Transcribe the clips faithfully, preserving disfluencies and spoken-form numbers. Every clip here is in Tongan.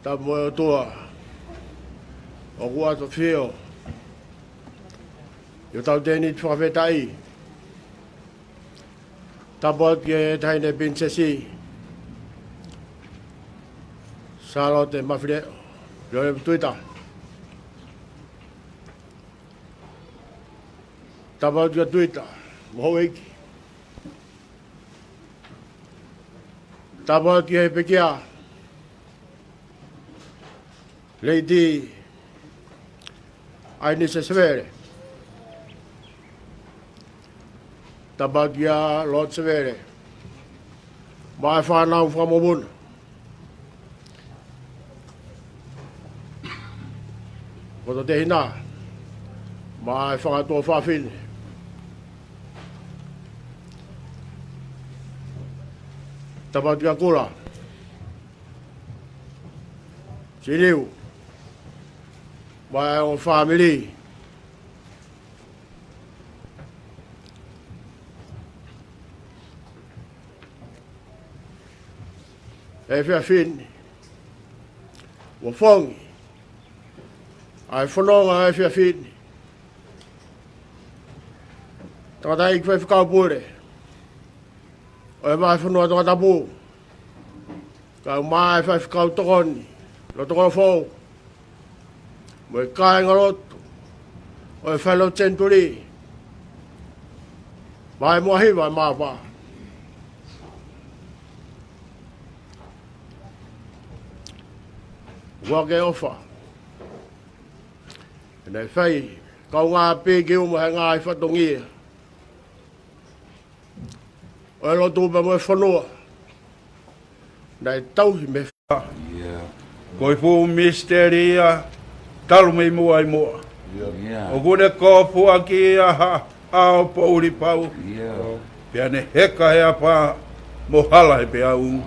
Tapu mo e ʻOtua, ʻoku ʻafio ʻi hotau tēniti fakafetaʻi. Tapu atu ki he Taʻahine Pilinisesi Sālote Mafileʻo Liolepa Tuita. Tapu atu kia Tuita mo houʻeiki. Tapu atu ki he pekia, Lady ʻAinise Sevele. Tapu atu kia Lord Sevele mo e fānau fakamokopuna. Ko e tēvolo mo e fanga tuofāfine. Tapu atu kia Kula Siliu mo e ongo fāmili. Efiafi ni, ʻoku fongi ʻa e fononga ʻo e efiafi ni. Tangataʻeiki Faifekau Pule ʻo e Vahefonua Tongatapu, kae ʻumaʻā e Faifekau Tokoni, Lotokofoʻou, mo e kāingalotu ʻo e Falelotu Senituli, Vahemuʻa Hiva, Māʻopoʻa. ʻOku ke ʻofa, naʻe fai kaungāʻapi ki ʻumu he ngaahi fatongia ʻo e lotu pea mo e fonua. Naʻe tauhi mei he fā. Ko e fuʻu misiteli ia, talu mei muʻa ʻi muʻa. ʻOku ne kofuʻaki ia ha ʻao poʻuli pau. Pea ne heka he ʻapā mo hala he peau.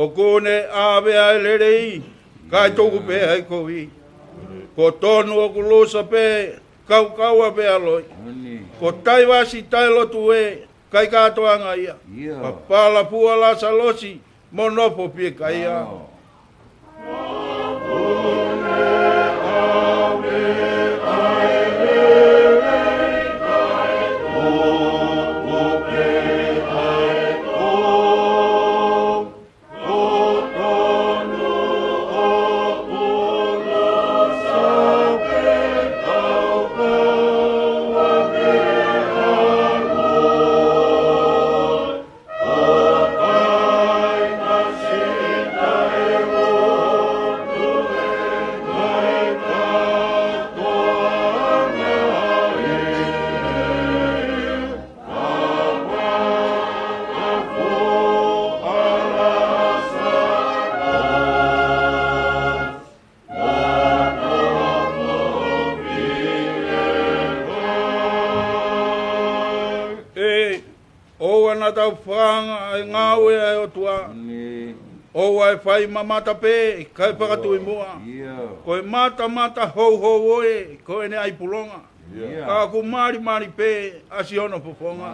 ʻOku ne ʻave ʻa e lelei, kae tuku pē ʻa e kovi. Ko Tonu ʻoku lusa pē, kaukaua pē ʻa Loi. Ko Taivasi taʻelotu ē, kai kātoanga ia. Ia. Papala pua Lasalosi, mo nofo pē kai ia. ʻE, ʻoua naʻa tau fakaanga ʻa e ngāue ʻa e ʻOtua. ʻOua ʻe fai mamata pē, kae fakatui muʻa. Ko e matamata houhou ē, ko ʻene ʻai pulonga. Ka ʻoku malimali pē ʻa siʻono fofonga.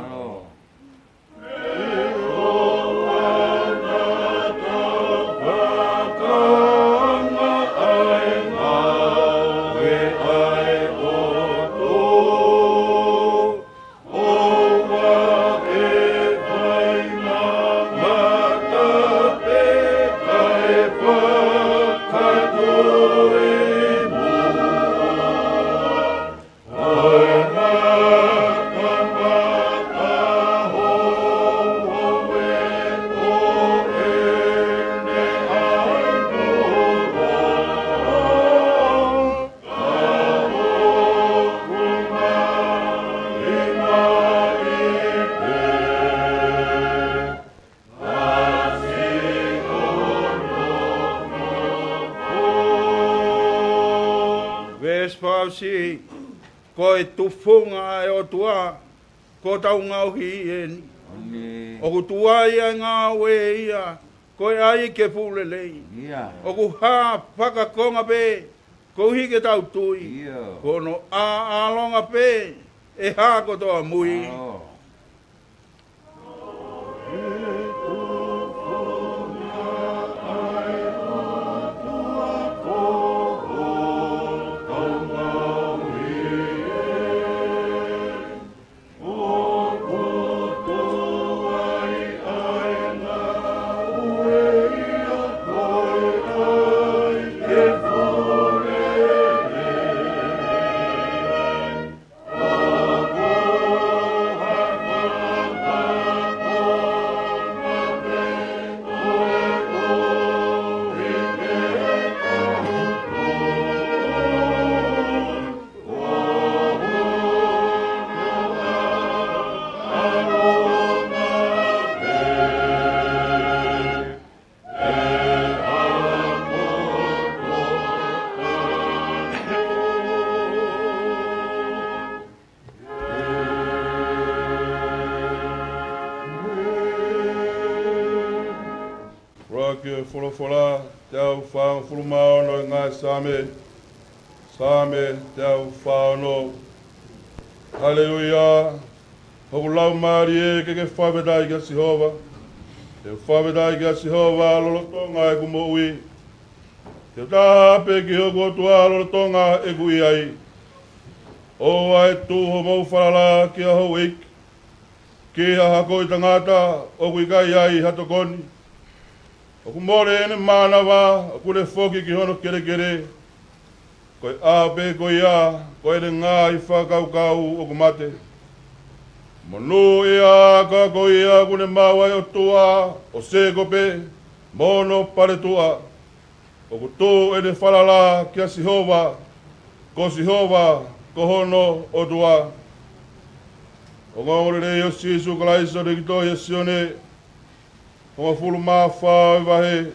Veesi fakaʻosi, ko e tufunga ʻa e ʻOtua, ko ʻetau ngaohi ʻeni. ʻOku tuai ʻa e ngāue ʻe ia, ko e ʻai ke fuʻu lelei. ʻOku hā fakakonga pē, koeʻuhi ke tau tui. Ko hono ʻāʻālonga pē, ʻe hā kotoa mui. ʻUluaki ʻo e folofola, teau fāngofulu mā ono ʻi he ngaahi Saame. Saame teau fā ono. Haleluia. Hoku laumālie ke ke fakafetaʻi kia Sihova. Te u fakafetaʻi kia Sihova lolotonga ʻeku moʻui. Te u taʻahaʻa pē ki hoku ʻOtua lolotonga ʻeku ʻi ai. ʻOua ʻe tuʻu homou falala ki ha houʻeiki, ki ha hakoʻi tangata ʻoku ʻikai ai ha tokoni. ʻOku mole ʻene mānava, ʻoku ne foki ki hono kelekele. Ko e ʻapi ko ia, ko ʻene ngaahi fakakaukau ʻoku mate. Monūʻia ʻa e ʻaho ko ia ʻoku ne maʻu ai ʻOtua ʻo Sēkope, mo hono paletuʻa. ʻOku tuʻu ʻene falala kia Sihova, ko Sihova ko hono ʻOtua. Ongoongolelei ʻo Sīsū Kalaisi ʻoku tohi ʻe Sione, hongofulu mā fā ʻo e vahe,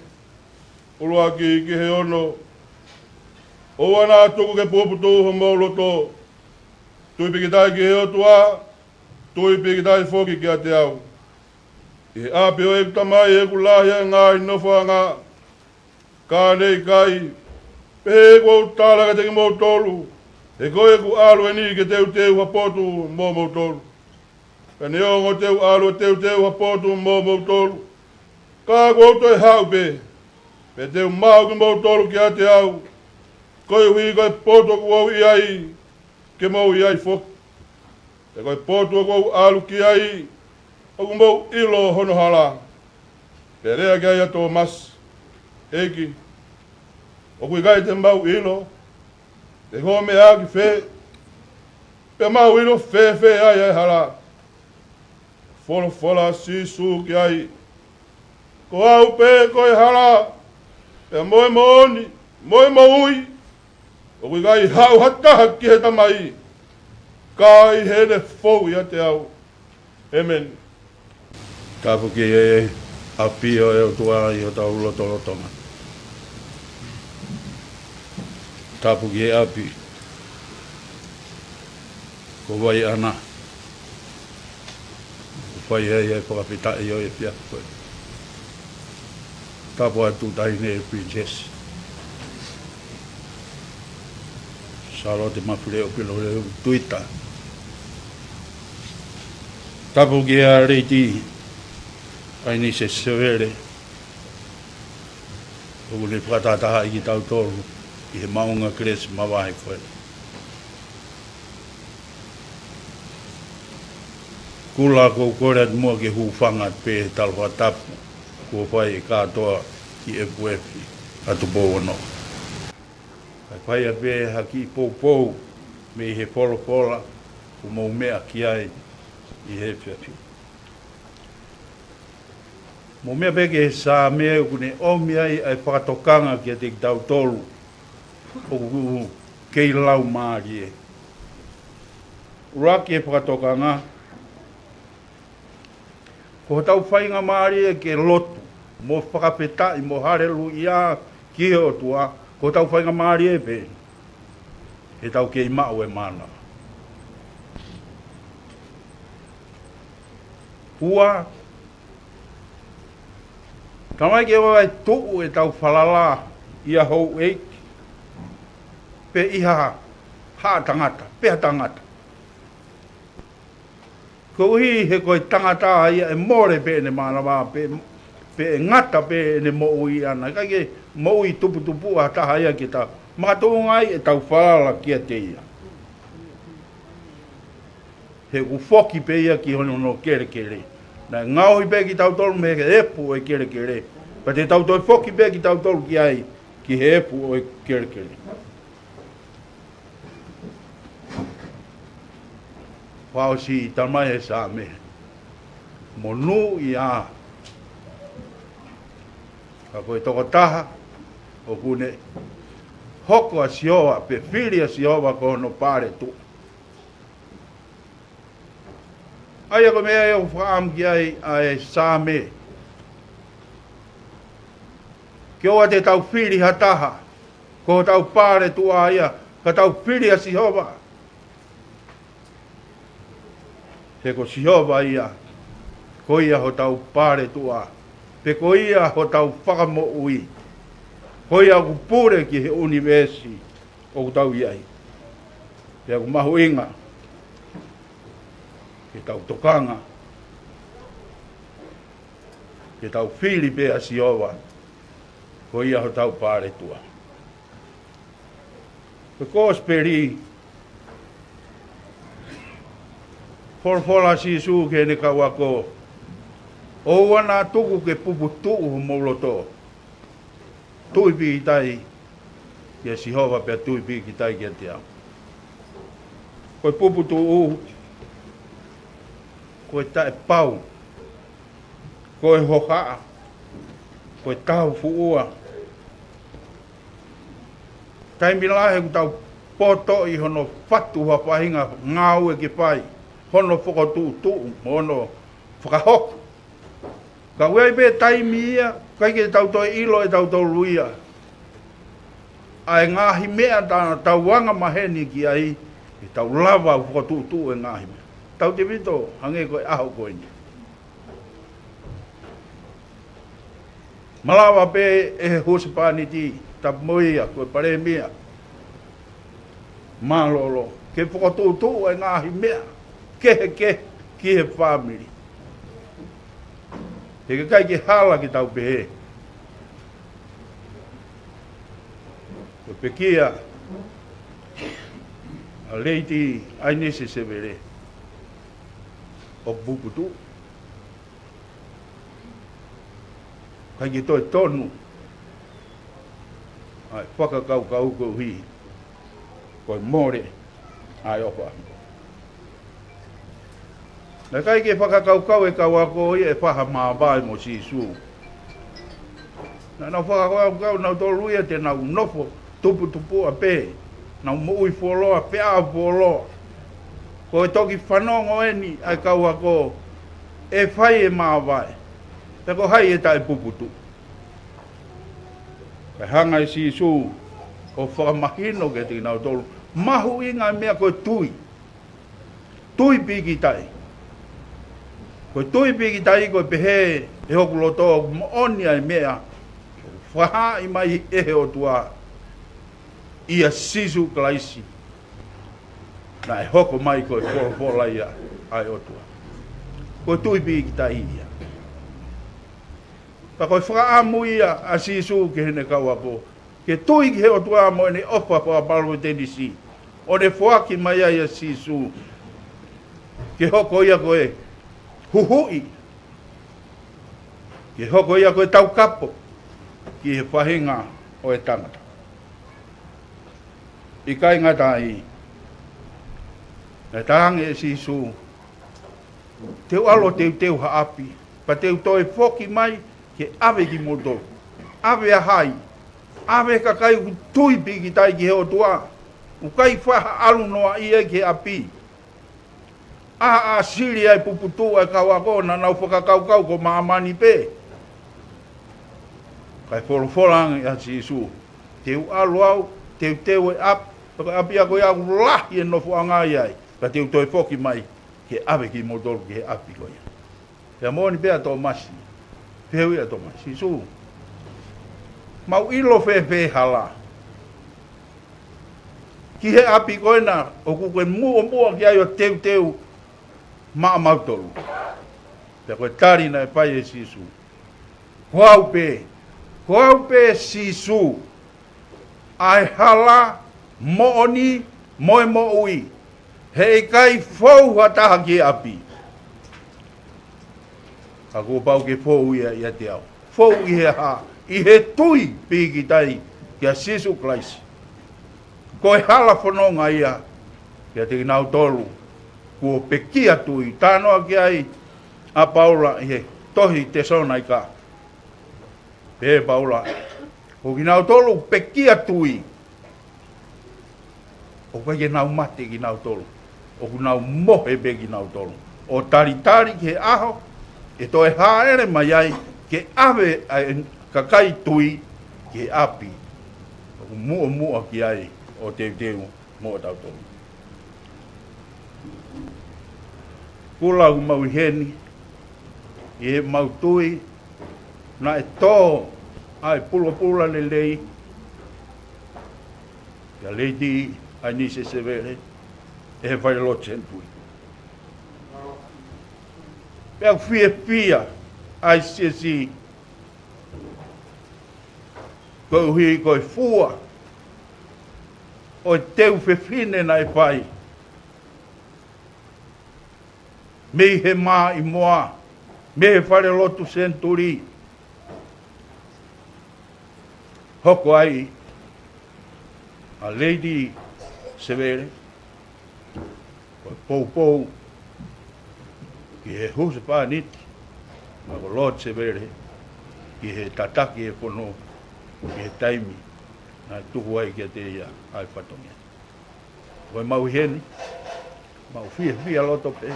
ʻuluaki ki he ono. ʻOua naʻa tuku ke puputuʻu homou loto. Tui pīkitai ki he ʻOtua, tui pīkitai foki kiate au. ʻI he ʻapi ʻo ʻeku Tamai ʻoku lahi ʻa e ngaahi nofoʻanga, ka ne ʻikai, pehē kuo u tala kiate kimoutolu, he ko ʻeku ʻalu ʻeni ke teuteu ha potu moʻomoutolu. Pea neongo te u ʻalu ʻo teuteu ha potu mo moutolu, ka kuo u toe haʻu pē, pea te u maʻu kimoutolu kiate au, koeʻuhi ko e potu ʻoku ou ʻi ai, ke mou ʻi ai foki. Pea ko e potu ʻoku ou ʻalu ki ai, ʻoku mou ʻilo hono hala. Pea lea ki ai ʻa Tōmasi, ʻEiki, ʻoku ʻikai te mau ʻilo, pea ko e meʻa ki fē, pea mau ʻilo fēfē ai ʻa e hala? Folofola ʻa Sīsū ki ai, Ko au pē ko e hala, pea mo e moʻoni, mo e moʻui. ʻOku ʻikai haʻu ha taha ki he Tamai, ka ʻi heʻene fou ʻiate au. ʻĒmeni. Tapu ki he ʻapi ʻo e ʻOtua ʻi hotau lotolotonga. Tapu ki he ʻapi ko Vaiʻana, ʻoku fai ai ʻa e fakafetaʻi ʻo e efiafi ko eni. Tapu atu Taʻahine Princess Sālote Mafileʻo Piloleʻo Tuita. Tapu kia Lady ʻAinise Sevele, ʻoku ne fakatahatahaʻi kitautolu ʻi he maʻunga kelesi mavahe ko eni. Kula, ʻoku ou kole atu muʻa ke hūfanga pē he tala fakatapu kuo fai ʻe he kātoa ki F F ʻa Tupou Ono. Kae fai ai pē ha kiʻi poupou mei he folofola kuo mou meʻa ki ai ʻi he efiafi. Mou meʻa pē ki he Saame ʻoku ne ʻomi ai ʻa e fakatokanga kiate kitautolu ʻoku kei laumālie. ʻUluaki e fakatokanga, ko hotau faingamālie ke lotu mo fakafetaʻi mo haleluia ki he ʻOtua, ko hotau faingamālie pē heʻetau kei maʻu e mana. Ua, talamai ke ʻoua ʻe tuʻu ʻetau falala ʻi ha houʻeiki pe ʻi ha, ha tangata, pe ha tangata. Koeʻuhi he ko e tangata ia ʻe mole pē ʻene mānava, pe, pe ʻe ngata pē ʻene moʻui ʻana. ʻIkai ke moʻui tuputupuʻa ha taha ia ke ta makatuʻunga ai ʻetau falala kiate ia. He ʻoku foki pē ia ki hono kelekele. Naʻe ngaohi pē kitautolu mei he efu ʻo e kelekele, pea te tau toe foki pē kitautolu ki ai, ki he efu ʻo e kelekele. Fakaʻosi, talamai ʻe he Saame, monūʻia ka ko e tokotaha ʻoku ne hoko ʻa Sihova, pe fili ʻa Sihova ko hono paletuʻa. ʻA ia ko e meʻa ia ʻoku fakaʻamu ki ai ʻa e Saame, ke ʻoua te tau fili ha taha, ko hotau paletuʻa ia, ka tau fili ʻa Sihova. He ko Sihova ia, ko ia hotau paletuʻa, pe ko ia hotau fakamoʻui, ko ia ʻoku pule ki he ʻunivēsi ʻoku tau ʻi ai. Pea ʻoku mahuʻinga ke tau tokanga, ke tau fili pē ʻa Sihova, ko ia hotau paletuʻa. Ko e kosipeli, folofola ʻa Sīsū ki heʻene kau ako, ʻoua naʻa tuku ke puputuʻu homou loto. Tui pīkitai kia Sihova pea tui pīkitai kiate au. Ko e puputuʻu, ko e taʻepau, ko e hohaʻa, ko e taufuʻua. Taimi lahi ʻoku tau poto ʻi hono fatu ha faʻahinga ngāue ke fai, hono fokotuʻutuʻu, mo hono fakahoko. Ka ʻoku ʻi ai pē taimi ia, ʻikai ke tau toe ʻilo ʻe tautolu ia ʻa e ngaahi meʻa naʻa tau angamaheni ki ai, ke tau lava ʻo fokotuʻutuʻu e ngaahi meʻa. Tautefito hangē ko e ʻaho ko eni. Malava pē ʻe he husepāniti, tapu mo ia ko e palēmia, mālōlō, ke fokotuʻutuʻu e ngaahi meʻa kehekehe, ki he fāmili. He ʻikai ke hala ke tau pehē. Ko e pekia ʻa Lady ʻAinise Sevele ʻoku puputuʻu. ʻIkai ke toe tonu ʻa e fakakaukau koeʻuhi ko e mole ʻa e ʻofa. Naʻe ʻikai ke fakakaukau e kau ako ia ʻe fai ha māvae mo Sīsū. Naʻa nau fakakaukau nautolu ia te nau nofo tuputupuʻa pē, nau moʻui fuoloa, feʻao fuoloa. Ko e toki fanongo eni ʻa e kau ako ʻe fai e māvae, pea ko hai ʻe taʻepuputuʻu. Kae hanga ʻe Sīsū ʻo fakamahino kiate kinautolu mahuʻinga e meʻa ko e tui. Tui pīkitai. Ko e tui pīkitai ko e pehē ʻe hoku loto ʻoku moʻoni ʻa e meʻa ʻoku fakahaaʻi mai ʻe he ʻOtua ʻia Sīsū Kalaisi. Naʻe hoko mai ko e folofola ia ʻa e ʻOtua. Ko e tui pīkitai ia. Ka ko e fakaʻamu ia ʻa Sīsū ki heʻene kau ako ke tui ki he ʻOtua mo ʻene ʻofa fakapalōvetenisi ʻo ne foaki mai ai ʻa Sīsū ke hoko ia ko e huhuʻi, ke hoko ia ko e taukapo ki he faʻahinga ʻo e tangata. ʻIkai ngata ai, naʻe talaange ʻe Sīsū, te u ʻalu ʻo teuteu ha ʻapi, pea te u toe foki mai ke ʻave kimoutolu. ʻAve ʻa hai? ʻAve e kakai ʻoku tui pīkitai ki he ʻOtua, ʻoku ʻikai fai ha ʻalu noaʻia ki he ʻapi. ʻA, ʻa sili ai puputuʻu ʻa e kau ako naʻa nau fakakaukau ko māmani pē. Kae folofola ange ʻa Sīsū, te u ʻalu au, teuteu e ʻapi, ko e ʻapi ia ko ia ʻoku lahi e nofoʻanga ai, ka te u toe foki mai ke ʻave kimoutolu ki he ʻapi ko ia. Pea moʻoni pē ʻa Tōmasi. Fehuʻi ʻa Tōmasi, Sīsū, mau ʻilo fēfē hala ki he ʻapi ko ena ʻoku ke muʻomuʻa ki ai ʻo teuteu maʻamautolu? Pea ko e tali naʻe fai ʻe Sīsū, ko au pē, ko au pē Sīsū, ʻa e hala, moʻoni, mo e moʻui. Heʻikai fou ha taha ki he ʻapi ka kuo pau ke fou ia ʻiate au. Fou ʻi he hā? ʻI he tui pīkitai kia Sīsū Kalaisi. Ko e hala fononga ia kiate kinautolu kuo pekia tui. Talanoa ki ai ʻa Paula ʻi he tohi Tesalonaika. Pehē ʻe Paula, ko kinautolu pekia tui, ʻoku ʻikai ke nau mate kinautolu, ʻoku nau mohe pē kinautolu ʻo talitali ki he ʻaho ʻe toe hāʻele mai ai ke ʻave ʻa e kakai tui ki he ʻapi ʻoku muʻomuʻa ki ai ʻo teuteu mo tautolu. Pula ʻoku mau ʻi heni, ʻi heʻemau tui naʻe tō ʻa e pulopula lelei ʻia Lady ʻAinise Sevele ʻe he falelotu senituli. Pea ʻoku fiefia ʻa e siasi koeʻuhi ko e fua ʻo e teu fefine naʻe fai mei he mā ʻi muʻa, mei he falelotu senituli. Hoko ai ʻa Lady Sevele ko e poupou ki he husepāniti, mo ko Lord Sevele ki he tataki e fono ki he taimi naʻe tuku ai kiate ia ʻa e fatongia. Ko ʻemau ʻi heni, mau fiefia loto pē.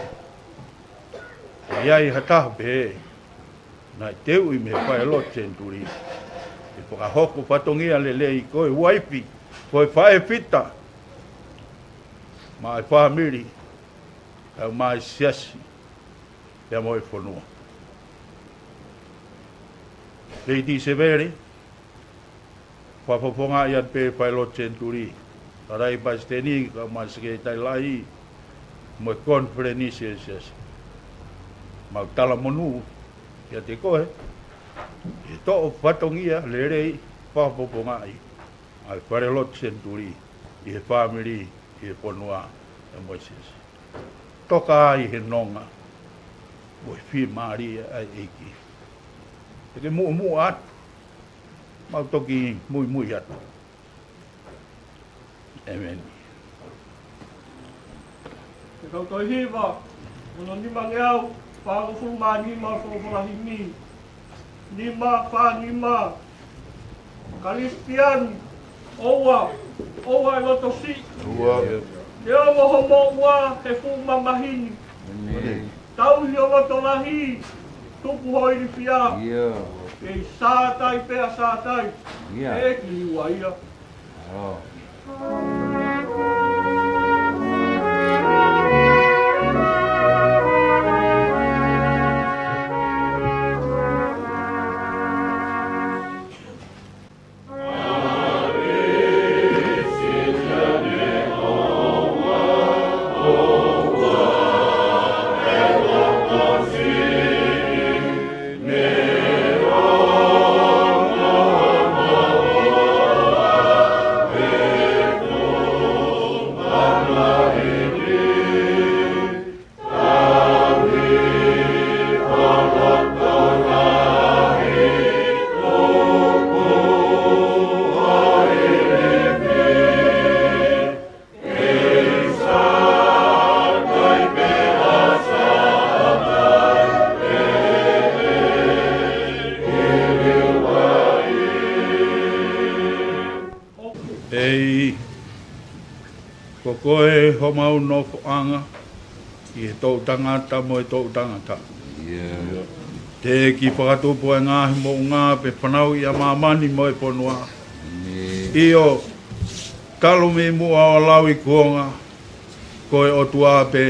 ʻOku ʻi ai ha taha pē naʻe teuʻi mei he falelotu senituli ke fakahoko fatongia lelei, ko e uaifi, ko e faʻē fita maʻa e fāmili, kae ʻumaʻā e siasi, pea mo e fonua. Lady Sevele, fakafofongaʻi atu pē falelotu senituli, Tangataʻeiki Palesiteni, kae ʻumaʻā e Sekelitali Lahi, mo e konifelenisi ʻo e siasi. mau talamonū kiate koe, ʻi he toʻo fatongia lelei fakapopongaʻi ʻa e Falelotu Senituli ʻi he fāmili, ʻi he fonua ʻo Moisesi. Toka ai he nonga mo e fiemālie ʻa e ʻEiki. Te ke muʻomuʻa atu, mau toki muimui atu. ʻĒmeni. Ko e kau toe hiva, ono nima ngeau, fāngofulu mā nima, folofola himi. Nima, fā nima. Kalisitiane, ʻoua, ʻoua ʻe loto siʻi. ʻOua. Neongo hoʻo moʻua he fuʻu mamahi ni. ʻĒmeni. Tauhi ho loto lahi, tuku ho ilifia. ʻIo. Kei sātai pea sātai. ʻIo. ʻEiki ua ia. ʻAlo. ʻEiki, ko koe homau nofoʻanga ʻi he toʻutangata mo e toʻutangata. ʻIo. Teʻeki fakatupu e ngaahi moʻunga pe fanauʻi ʻa māmani mo e fonua. ʻIo, talu mei muʻa ʻo lau ʻi kuonga, ko e ʻOtua pē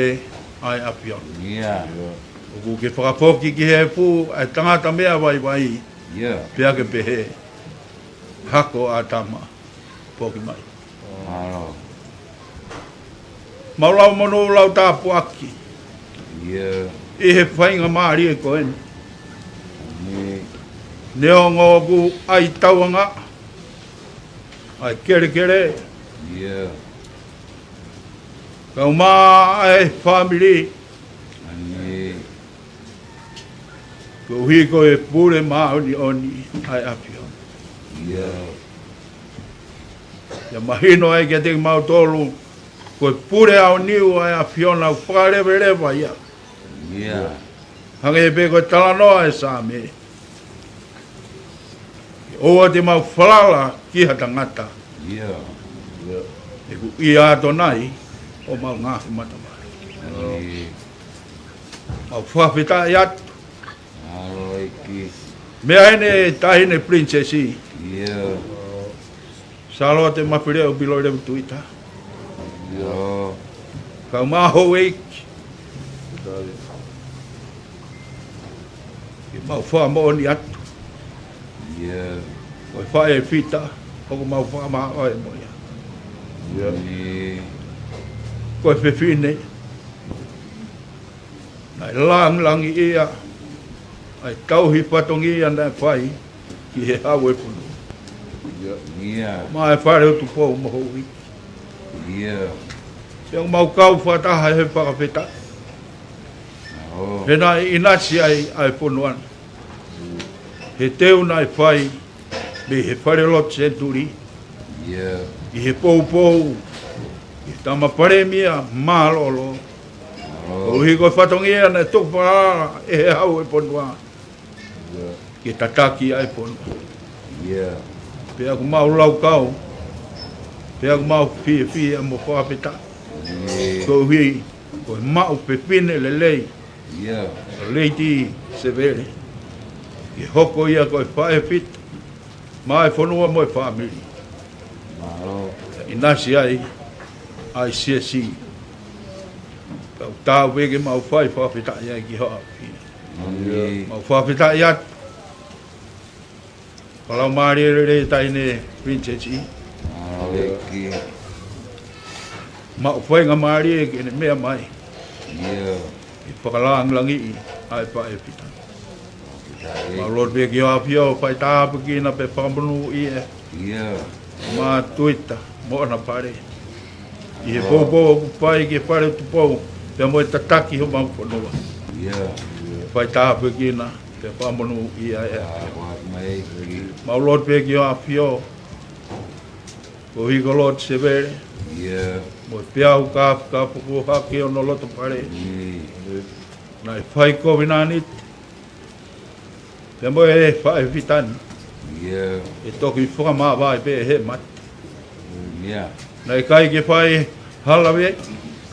ʻa e ʻAfiona. ʻIo. ʻOku ke fakafoki ki he efu ʻa e tangata meʻa vaivai. ʻIo. Pea ke pehē, hako ʻAtama, foki mai. ʻAlo. Mau lau monū, lau tāpuaki. ʻIo. ʻI he faingamālie ko eni. ʻĒmeni. Neongo ʻoku ʻi ai tauanga, ʻi ai kelekele. ʻIo. Kae ʻumaʻā e fāmili. ʻĒmeni. Koeʻuhi ko e pule māʻoniʻoni ʻa e ʻAfiona. ʻIo. ʻIo mahino ai kiate kimautolu, ko e pule aoniu ʻa e ʻAfiona ʻoku fakaleveleva ia. ʻIo. Hangē pē ko e talanoa ʻa e Saame. ʻOua te mau falala ki ha tangata. ʻIo. ʻIo. He ʻoku ʻia ʻAtonai homau ngaahi matavai. ʻIo. Mau fakafetaʻi atu. ʻAlo ʻEiki. Meʻa eni, taʻahine Pilinisesi. ʻIo. Sālote Mafileʻo Pilolevu Tuita. ʻIo. Kae ʻumaʻā houʻeiki. Ke mau fakamoʻoni atu. ʻIo. Ko e faʻē fita, ʻoku mau fakamālō ai mo ia. ʻIo. ʻIo. Ko e fefine naʻe langilangiʻia ʻa e tauhi fatongia naʻe fai ki he Hau ʻo e Fonua. ʻIo. ʻIo. Maʻa e Fale ʻo Tupou mo houʻeiki. ʻIo. Pea ʻoku mau kau fakataha he fakafetaʻi. ʻAlo. He naʻe ʻinasi ai ʻa e fonua ni. He teu naʻe fai mei he Falelotu Senituli. ʻIo. ʻI he poupou ʻa e Tama Palēmia mālōlō. ʻAlo. Koeʻuhi ko e fatongia naʻe tuku fakalakalaka ʻe he Hau ʻo e Fonua. ʻIo. Ke tataki ʻa e fonua. ʻIo. Pea ʻoku mau laukau. Pea ʻoku mau fiefia mo fakafetaʻi. ʻIo. Koeʻuhi ko e maʻu fefine lelei. ʻIo. Lady Sevele. Ke hoko ia ko e faʻē fita maʻa e fonua mo e fāmili. Mālō. ʻInasi ai ʻa e siasi. Kau tau pē ke mau fai fakafetaʻi ai ki ho ʻAfio. ʻĒmeni. Mau fakafetaʻi atu. Fakalaumālie lelei taʻahine Pilinisesi. ʻAlo ʻEiki. Mau faingamālie ke ne meʻa mai. ʻIo. ke fakalāngilangiʻi ʻa e faʻē fitani. Mau lotu pē ki hoʻo ʻAfio, fai tāpuekina pea fakamonūʻia ʻa e mātuʻa mo ʻena fale ʻi he poupou ʻoku fai ki he fale ʻo Tupou pea mo e tataki homau fonua. Fai tāpuekina pea fakamonūʻia ʻa e ʻAfio. Mau lotu pē ki hoʻo ʻAfio, ko Hiko Lord Sevele mo e peau kāfakafa kuo hake ʻi hono loto fale, naʻe fai kovinānite pea mo e faʻē fitani, ʻe toki fakamāvae pē ʻe he mate. Naʻe ʻikai ke fai hala vei,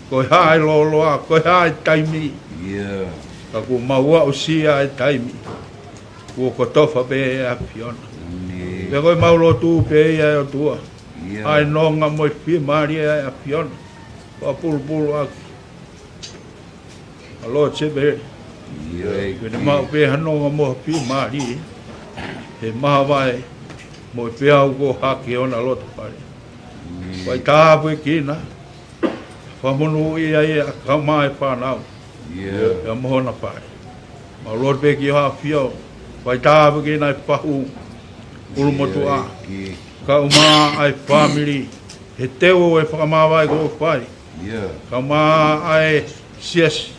ko e hā e lōloa, ko e hā e taimi, ka kuo mau aʻusia e taimi, kuo kotofa pē ʻe he ʻAfiona. Pea ko ʻemau lotu pē ia ʻe ʻOtua, ʻa e nonga mo e fiemālie ʻa e ʻAfiona, fakapulupulu ʻaki ʻa Lord Sevele, ke ne maʻu pē ha nonga mo ha fiemālie he māvae mo e peau kuo hake ʻi hona loto fale. Fai tāpuekina, fakamonūʻia ʻa e kaumā e fānau pea mo hona fale. Mau lotu pē ki hoʻo ʻAfio, fai tāpuekina ʻa e fahu ʻulumotuʻa, kaumā ʻa e fāmili he teu ʻo e fakamāvae kuo fai, kaumā ʻa e siasi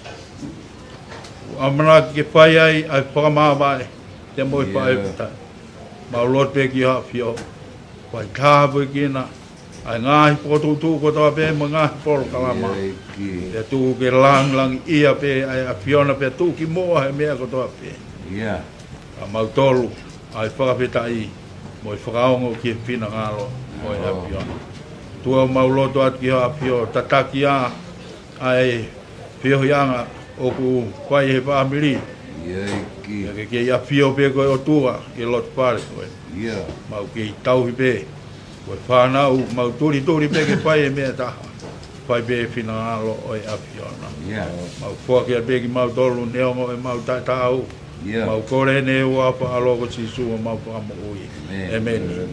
ʻoku ʻamanaki ke fai ai ʻa e fakamāvae pea mo e faʻē fitani. Mau lotu pē ki hoʻo ʻAfio, fai tāpuekina ʻa e ngaahi fokotuʻutuʻu kotoa pē mo e ngaahi polokalama, pea tuku ke lāngilangiʻia pē ʻa e ʻAfiona pea tuʻukimuʻa he meʻa kotoa pē ʻa mautolu, ʻa e fakafetaʻi mo e fakaongo ki he finangalo ʻo e ʻAfiona. ʻOtua, mau lotu atu ki hoʻo ʻAfio, tataki ā ʻa e feohiʻanga ʻoku fai he fāmili. Pea ke kei ʻafio pē koe ʻOtua ʻi he loto fale ko ē. Mau kei tauhi pē ko e fānau, mau tulituli pē ke fai e meʻa ʻe taha, fai pē finangalo ʻo e ʻAfiona. Mau foaki atu pē kimautolu neongo ʻemau taʻetaau. Mau kole ʻeni ʻi he huafa ʻo ho ʻAlo ko Sīsū homau Fakamoʻui. ʻĒmeni.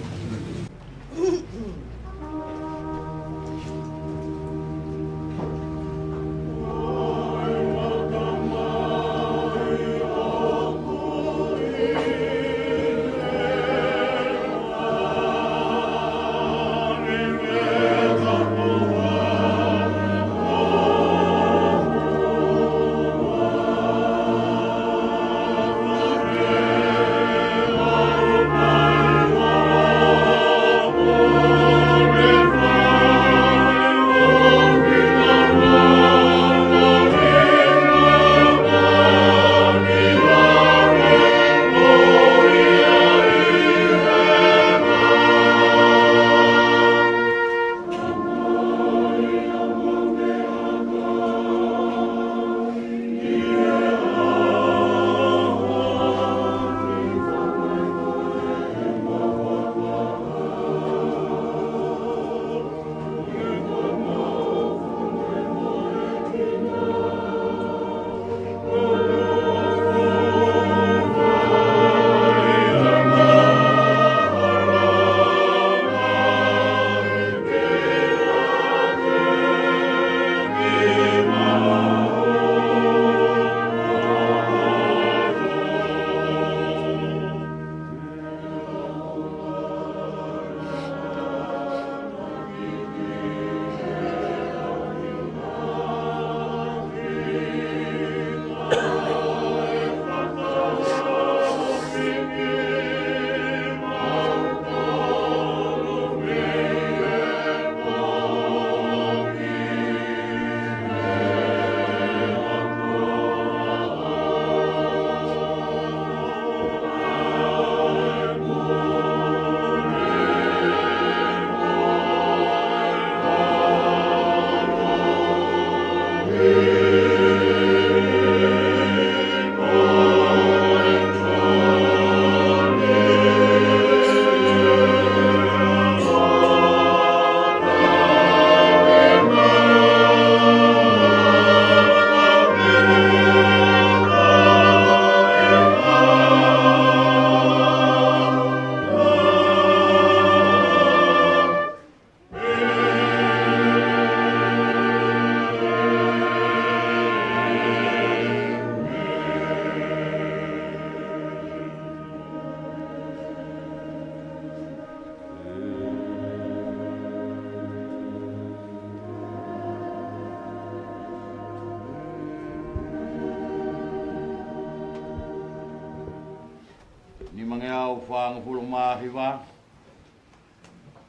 Nimangeau fāngofulu mā hiva,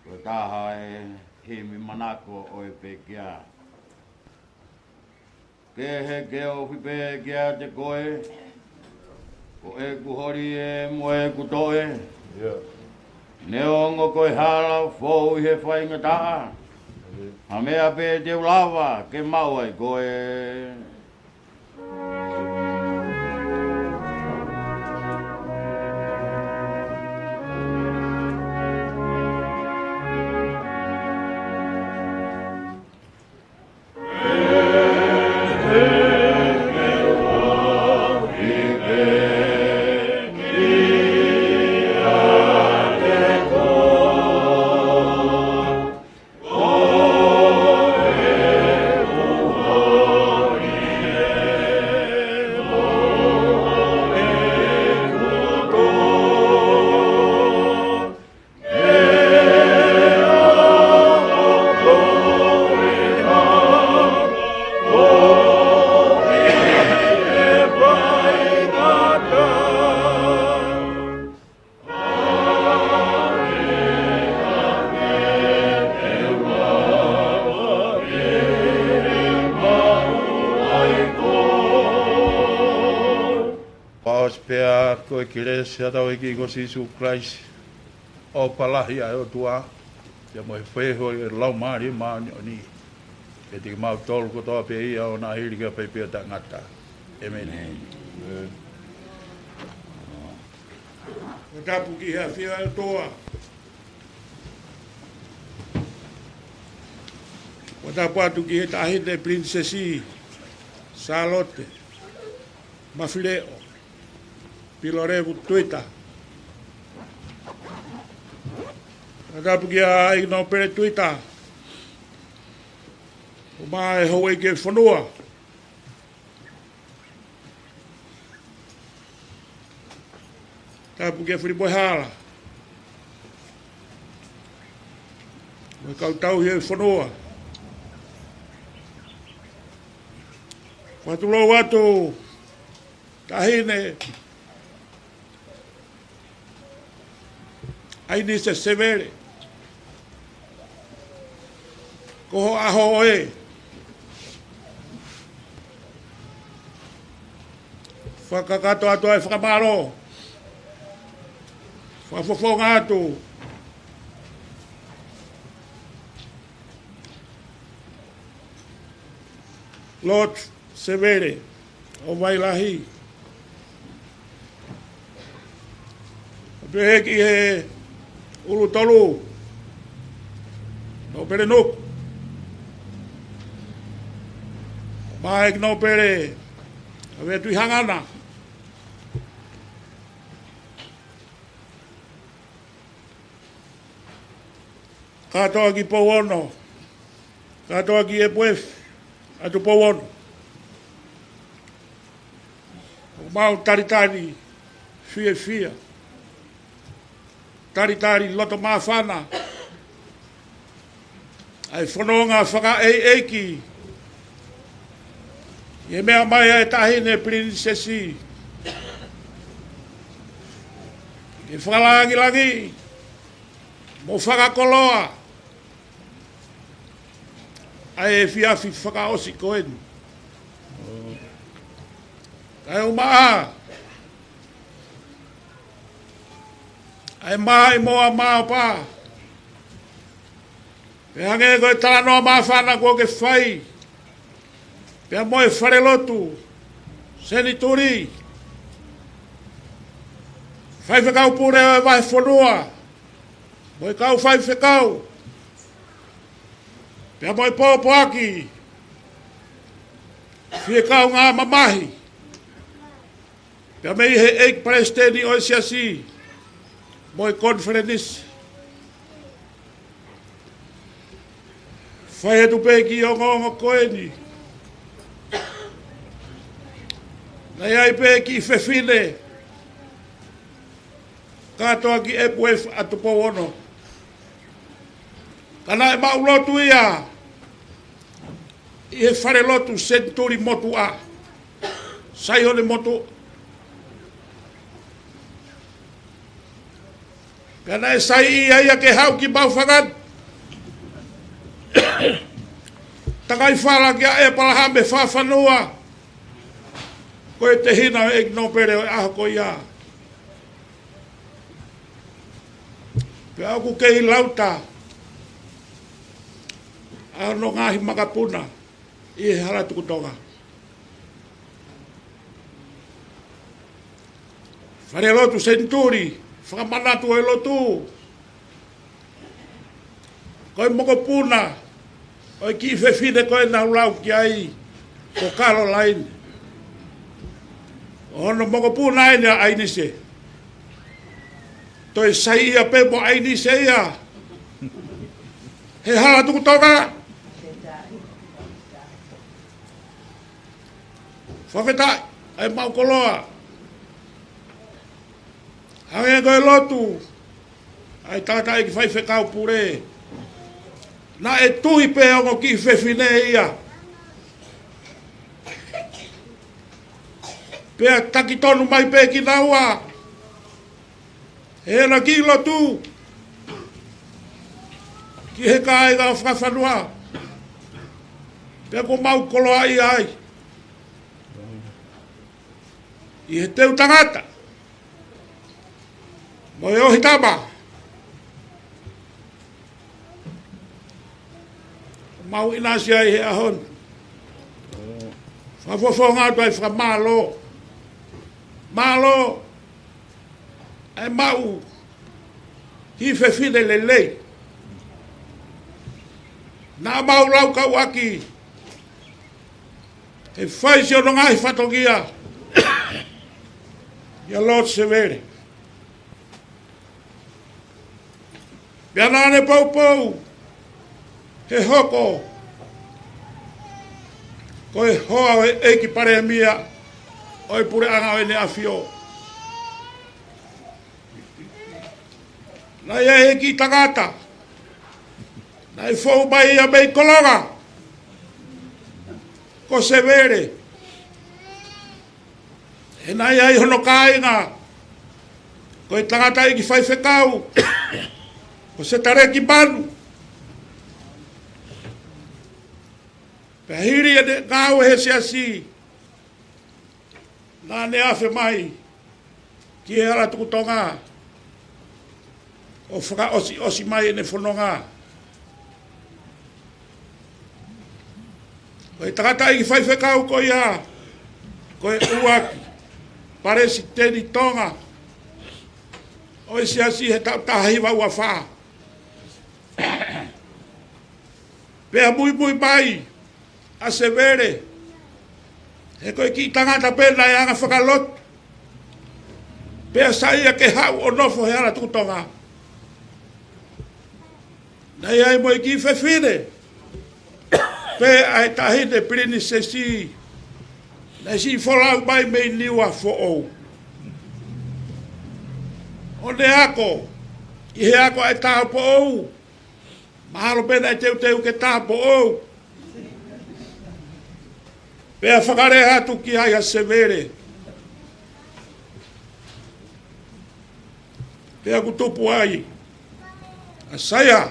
ko e taha e himi manako ʻo e pekia. Ke heke ofi pē kiate koe, ko ʻeku holi ē mo ʻeku toʻe. Neongo ko e hala fou ʻi he faingataʻa, ha meʻa pē te u lava ke maʻu ai koe. Paosi pea ko e kelesi ʻa hotau ʻEiki ko Sīsū Kalaisi, ʻofa lahi ʻa e ʻOtua, pea mo e feohi ʻa e Laumālie Māʻoniʻoni, ke ʻiate kimautolu kotoa pē ia ʻo na hili ke paipe ʻo taʻengata. ʻĒmeni. ʻĒmeni. Fakatapu ki he ʻafio ʻa e ʻOtua. Fakatapu atu ki he Taʻahine Pilinisesi Sālote Mafileʻo Pilolevu Tuita. Fakatapu kia ʻEiki Nōpele Tuita, ʻumaʻā e houʻeiki ʻo e fonua. Tapu kia Filipo Hala mo e kau tauhi ʻo e fonua. Fakatulou atu Taʻahine ʻAinise Sevele, ko ho ʻaho ē. Fakakakato atu ʻa e fakamālō. Fakafofonga atu Lord Sevele ʻo Vailahi. Pehē ki he ʻUlutolu, Nōpele Nuku, ʻumaʻā ʻEiki Nōpele ʻAvea Tuʻihangana. Kātoa ki Pouono, kātoa ki Epuefi ʻa Tupouono. ʻOku mau talitali fiefia, talitali loto māfana ʻa e fononga fakaʻeiʻeiki ʻi he meʻa mai ʻa e Taʻahine Pilinisesi, ke fakalāngilangiʻi mo fakakoloa ʻa e efiafi fakaʻosi ko eni. Kae ʻumaʻā ʻa e maʻimoa māopā, pea hangē ko e talanoa māfana kuo ke fai, pea mo e falelotu senituli, faifekau pule ʻo e vahefonua, mo e kau faifekau, pea mo e pōpoaki, fie kaungā mamahi, pea mei he ʻEiki Palesiteni ʻo e Siasi mo e Konifelenisi. Fai atu pē kiʻi ongoongo ko eni. Naʻe ʻi ai pē kiʻi fefine kātoa ki Epuefi ʻa Tupouono, ka naʻe maʻulotu ia ʻi he falelotu senituli motuʻa, Saione Motuʻa. Pea naʻe saiʻia ia ke haʻu ki Maʻufangani. Takai fala kia ʻEpalahame Fafanua. Ko e tehina ʻo e ʻEiki Nōpele ʻo e ʻaho ko ia. Pea ʻoku kei lauta ʻa hono ngaahi makapuna ʻi he Hala Tuku Tonga. Falelotu Senituli, fakamanatu ʻo e lotu. Ko e mokopuna ʻo e kiʻi fefine ko ē naʻa ku lau ki ai, ko Kalolaine. ʻO hono mokopuna ʻeni ʻa ʻAinise. Toe saiʻia pē mo ʻAinise ia he Hala Tuku Tonga. Fakafetaʻi, ʻa e maʻu koloa. Hangē ko e lotu ʻa e tangataʻeiki faifekau pule. Naʻe tui pē ongo kiʻi fefine ia. Pea taki tonu mai pē kinaua he ʻena kiʻi lotu ki he kāinga ʻo Fafanua. Pea kuo mau koloaʻia ai ʻi he teu tangata mo e ohi tama. Mau ʻinasi ai he ʻaho ni. Fakafofonga atu ai fakamālō. Mālō ʻa e maʻu kiʻi fefine lelei. Naʻa mau laukau ʻaki he fai siʻono ngaahi fatongia ʻia Lord Sevele. Pea naʻa ne poupou he hoko ko e hoa ʻo e ʻEiki Palēmia ʻo e Puleʻanga ʻo ʻEne ʻAfio. Naʻe ʻi ai e kiʻi tangata naʻe fou mai ia mei Kolonga, ko Sevele. He naʻe ʻi ai hono kāinga ko e tangataʻeiki faifekau, ko Setaleki Manu. Pea hili ʻene ngāue he siasi, naʻa ne afe mai ki he Hala Tuku Tonga ʻo fakaʻosiʻosi mai ʻene fononga. Ko e tangataʻeiki faifekau ko ia, ko e ʻuluaki Palesiteni Tonga ʻo e siasi he taʻu taha hiva ua fā. Pea muimui mai ʻa Sevele, he ko e kiʻi tangata pē naʻe anga fakalotu. Pea saiʻia ke haʻu ʻo nofo he Hala Tuku Tonga. Naʻe ʻi ai mo e kiʻi fefine pē, ʻa e taʻahine pilinisesi naʻe siʻi folau mai mei Niuafoʻou. ʻO ne ako ʻi he ako ʻa e tāupoʻou. Mahalo pē naʻe teuteu ke tāupoʻou. Pea fakalea atu ki ai ʻa Sevele. Pea kuo tupu ai ʻa Saia,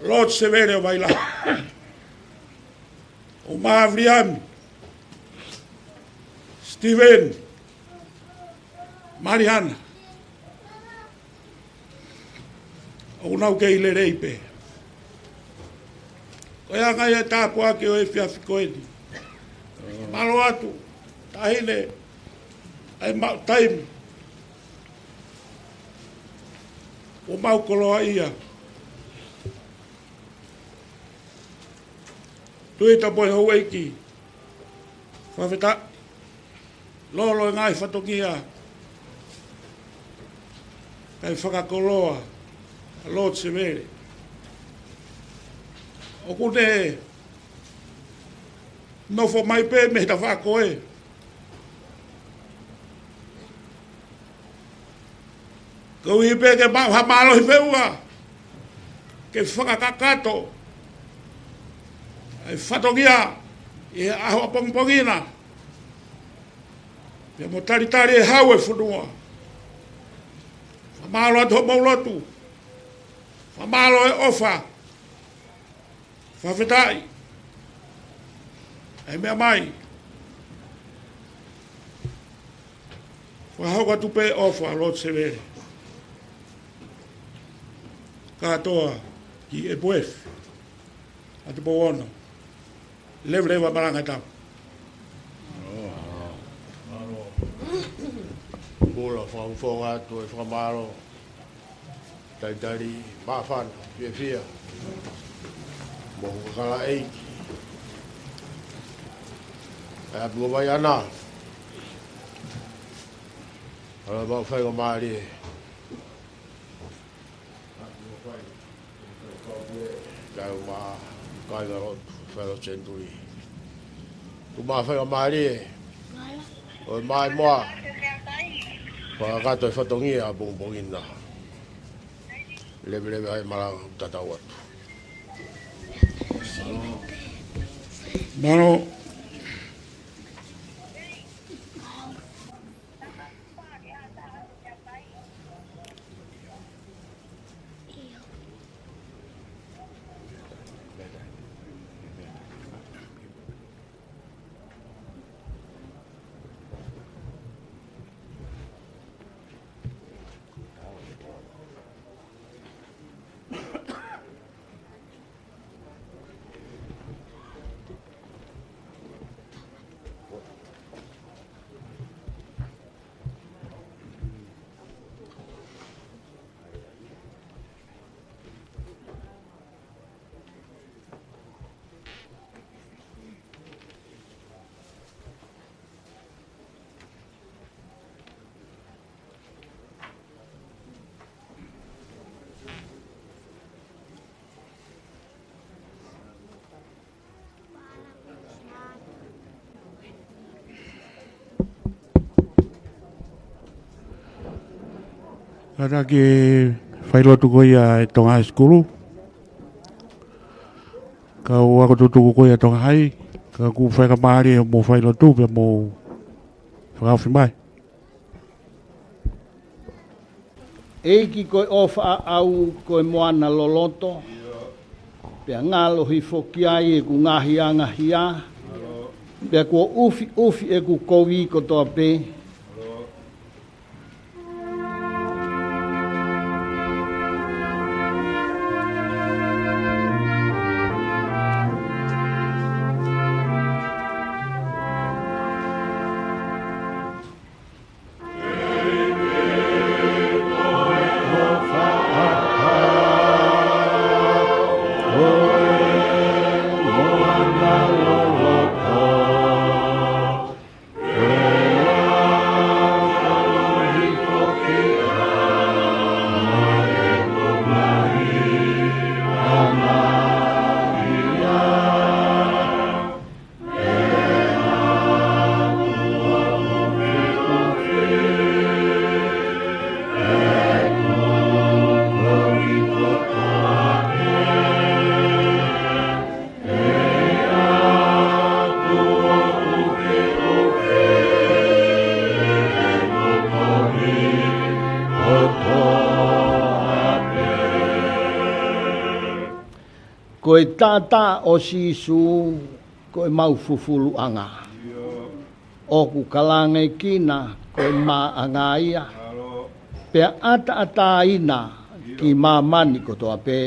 Lord Sevele ʻo Vailahi, ʻo Maviliami, Steven, Maliana, ʻoku nau kei lelei pē. Ko e anga ia e tāpuaki ʻo e efiafi ko eni. Mālō atu, taʻahine, ʻa e maʻu taimi ʻo mau koloaʻia. Tuita mo e houʻeiki, fakafetaʻi. Lolo e ngaahi fatongia kae fakakoloa ʻa Lord Sevele. ʻOku ne nofo mai pē mei he tafaʻaki ko ē. Koeʻuhi pē ke maʻu ha mālohi feʻunga ke fakakakato ʻa e fatongia ʻi he ʻaho ʻapongipongi na. Pea mo talitali e hau e fonua. Mālō atu hoʻomou lotu. Fakamālō e ʻofa. Fakafetaʻi. ʻE meʻa mai. Fakahoko atu pē ʻofa Lord Sevele. Kātoa ki Epworth. ʻAtupou ono. Leveleva malanga tau. Kula fakafofonga atu e fakamālō. Talitali, māfana, fiefia. Mo e kakala ʻeiki. ʻE ʻapi mo vai ana. Ala mau faingamālie. Tau ma kai ka lotu, fellow century. Tuku ma faingamālie. ʻOi mai moa. Fakakakato e fatongia pongipongi na. Leveleva ai malanga tatau atu. Mālō. Kātaki e failotu ko ia ʻa e Tonga High School. Kau ako tutuku ko ia Tonga High, ka ʻoku faingamālie mo failotu pea mo fakaofi mai. ʻEiki ko e ʻofa ʻaʻau ko e moana loloto, pea ngalo hifo ki ai ʻeku ngaahi angahia, pea kuo ʻufiʻufi ʻeku kovi kotoa pē. Ko e taʻataʻa ʻo Sīsū, ko e mau fufuluʻanga. ʻOku kalangekina, ko e māʻanga ia. Pea ʻataʻataina ki māmani kotoa pē.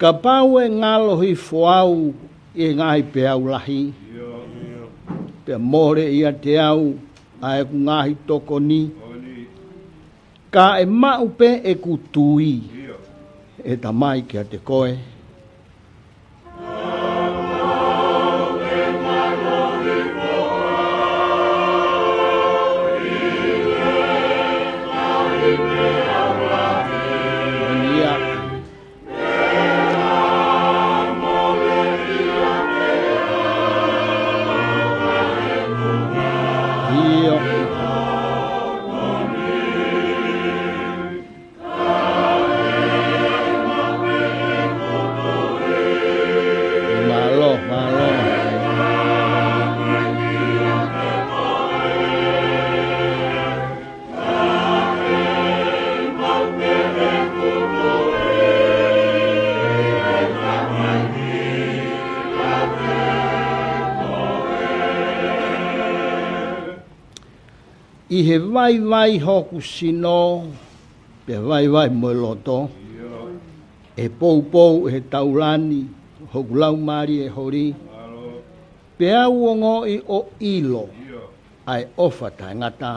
Kapau ʻe ngalo hifo au ʻi he ngaahi peau lahi, pea mole ʻiate au ʻa ʻeku ngaahi tokoni, ka ʻe maʻu pē ʻeku tui, ʻe Tamai, kiate koe. Mālō, mālō. ʻI he vaivai hoku sino, pea vaivai mo e loto, ʻe poupou ʻe he taulani hoku laumālie holi, pea u ongoʻi ʻo ʻilo ʻa e ʻofa taʻengata.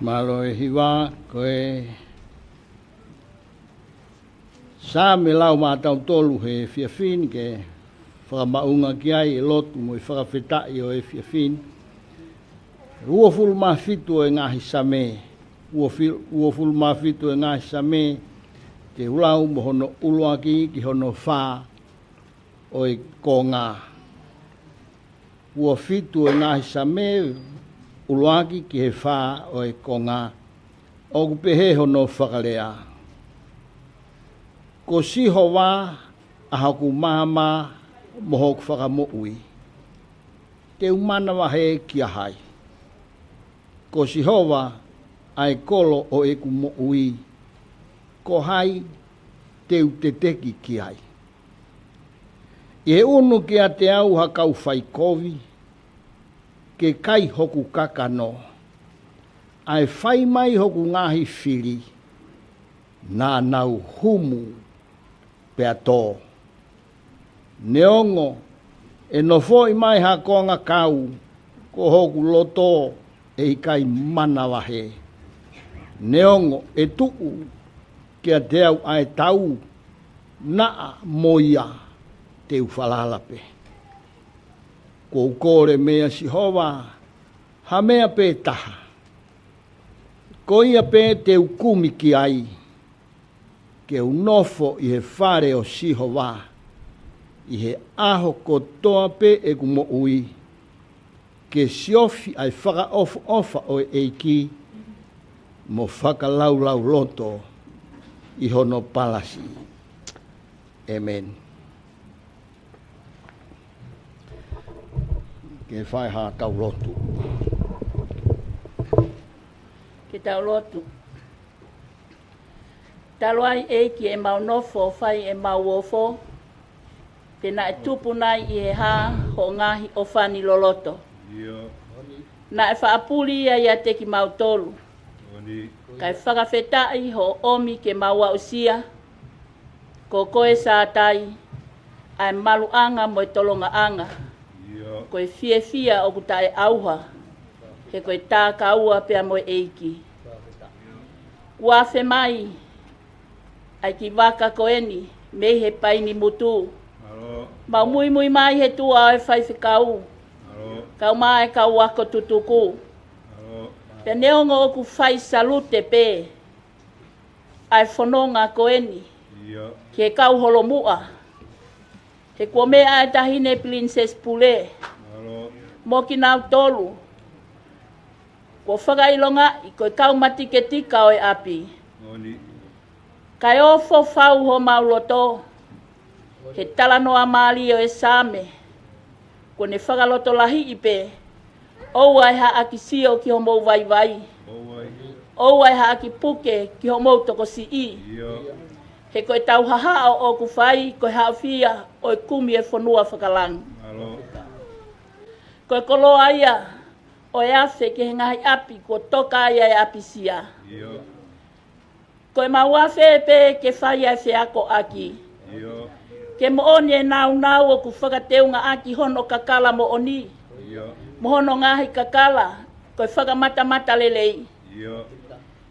Mālō e hiva, ko e Saame lau maʻatautolu he efiafi ni ke fakamaʻunga ki ai e lotu mo e fakafetaʻi ʻo e efiafi ni. Uofulu mā fitu ʻo e ngaahi Saame, uofi-, uofulu mā fitu ʻo e ngaahi Saame, te u lau mo hono ʻuluaki ki hono fā ʻo e konga. Uofitu ʻo e ngaahi Saame, ʻuluaki ki he fā ʻo e konga. ʻOku pehē hono fakalea: Ko Sihova ʻa hoku maama mo hoku fakamoʻui. Te u manavahē kia hai? Ko Sihova ʻa e kolo ʻo ʻeku moʻui. Ko hai te u teteki ki ai? ʻI he ʻunu kiate au ha kau faikovi, ke kai hoku kakano. ʻA e fai mai hoku ngaahi fili, naʻa nau humu pea tō. Neongo ʻe nofoʻi mai ha kongakau, ko hoku loto ʻe ʻikai manavahē. Neongo ʻe tuʻu kiate au ʻa e tau, naʻa mo ia te u falala pē. Kuo u kole meia Sihova ha meʻa pē taha, ko ia pē te u kumi ki ai, ke u nofo ʻi he fale ʻo Sihova ʻi he ʻaho kotoa pē ʻeku moʻui, ke siofi ʻa e fakaʻofoʻofa ʻo e ʻEiki, mo fakalaulauloto ʻi hono palasi. ʻĒmeni. Ke fai ha tau lotu. Ke tau lotu. Talu ai, ʻEiki, ʻemau nofo ʻo fai ʻemau ofo, te naʻe tupu nai ʻi he hā hoʻo ngaahi ʻofa ni loloto? Naʻe faʻa puli ia ʻiate kimautolu. Kae fakafetaʻi hoʻo ʻomi ke mau aʻusia, ko koe Sātai, ʻa e maluʻanga mo e tolongaʻanga. Ko e fiefia ʻoku taʻeʻauha, he ko e takaua pea mo e ʻEiki. Kuo afe mai ʻa e kiʻi vaka ko eni mei he paini mutu, Mau muimui mai he tuʻa ʻo e faifekau, kau mai e kau ako tutuku. Pea neongo ʻoku fai salute pē ʻa e fononga ko eni ki he kau holomuʻa, he kuo meʻa e Taʻahine Pilinisesi Pule mo kinautolu kuo fakaʻilongaʻi ko e kau matiketika ʻo e ʻapi. Kae ofo fau homau loto he talanoa mālie ʻo e Saame, kuo ne fakalotolahiʻi pē: ʻOua ʻe haʻaki sio ki homou vaivai, ʻoua ʻe haʻaki puke ki homou tokosiʻi, he ko e tauhahaʻo ʻoku fai ko e haʻofia ʻo e kumi e fonua fakalangi. Ko e koloa ia ʻo e afe ki he ngaahi ʻapi kuo toka ai e ʻapisia. Ko e mau afe pē ke fai ʻa e feakoʻaki, ke moʻoni e nāunau ʻoku fakateungaʻaki hono kakala moʻoni mo hono ngaahi kakala ko e fakamatamatalelei.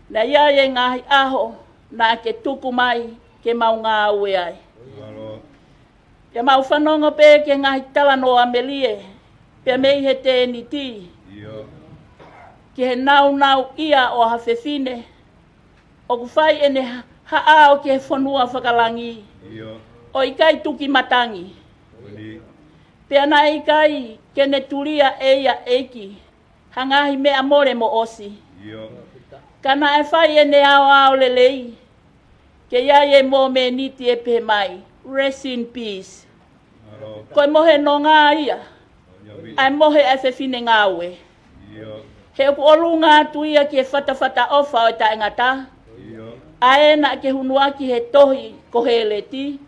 Naʻe ʻi ai e ngaahi ʻaho naʻa ke tuku mai ke mau ngāue ai. Pea mau fanongo pē ki he ngaahi talanoa melie pea mei he tēniti, ki he nāunau ia ʻo ha fefine ʻoku fai ʻene ha-, haʻao ki he fonua fakalangi ʻo ʻikai tuki matangi. Pea naʻe ʻikai ke ne tulia ʻe ia ʻEiki ha ngaahi meʻa mole mo ʻosi, ka naʻe fai ʻene aoao lelei ke ʻi ai e mōmeniti ʻe pehē mai, "Rest in peace." Ko e mohe nonga ia ʻa e mohe ʻa e fefine ngāue, he ʻoku ʻolunga atu ia ki he fatafata ʻofa ʻo e taʻengata, ʻa ē naʻa ke hunuaki he tohi ko Hēleti,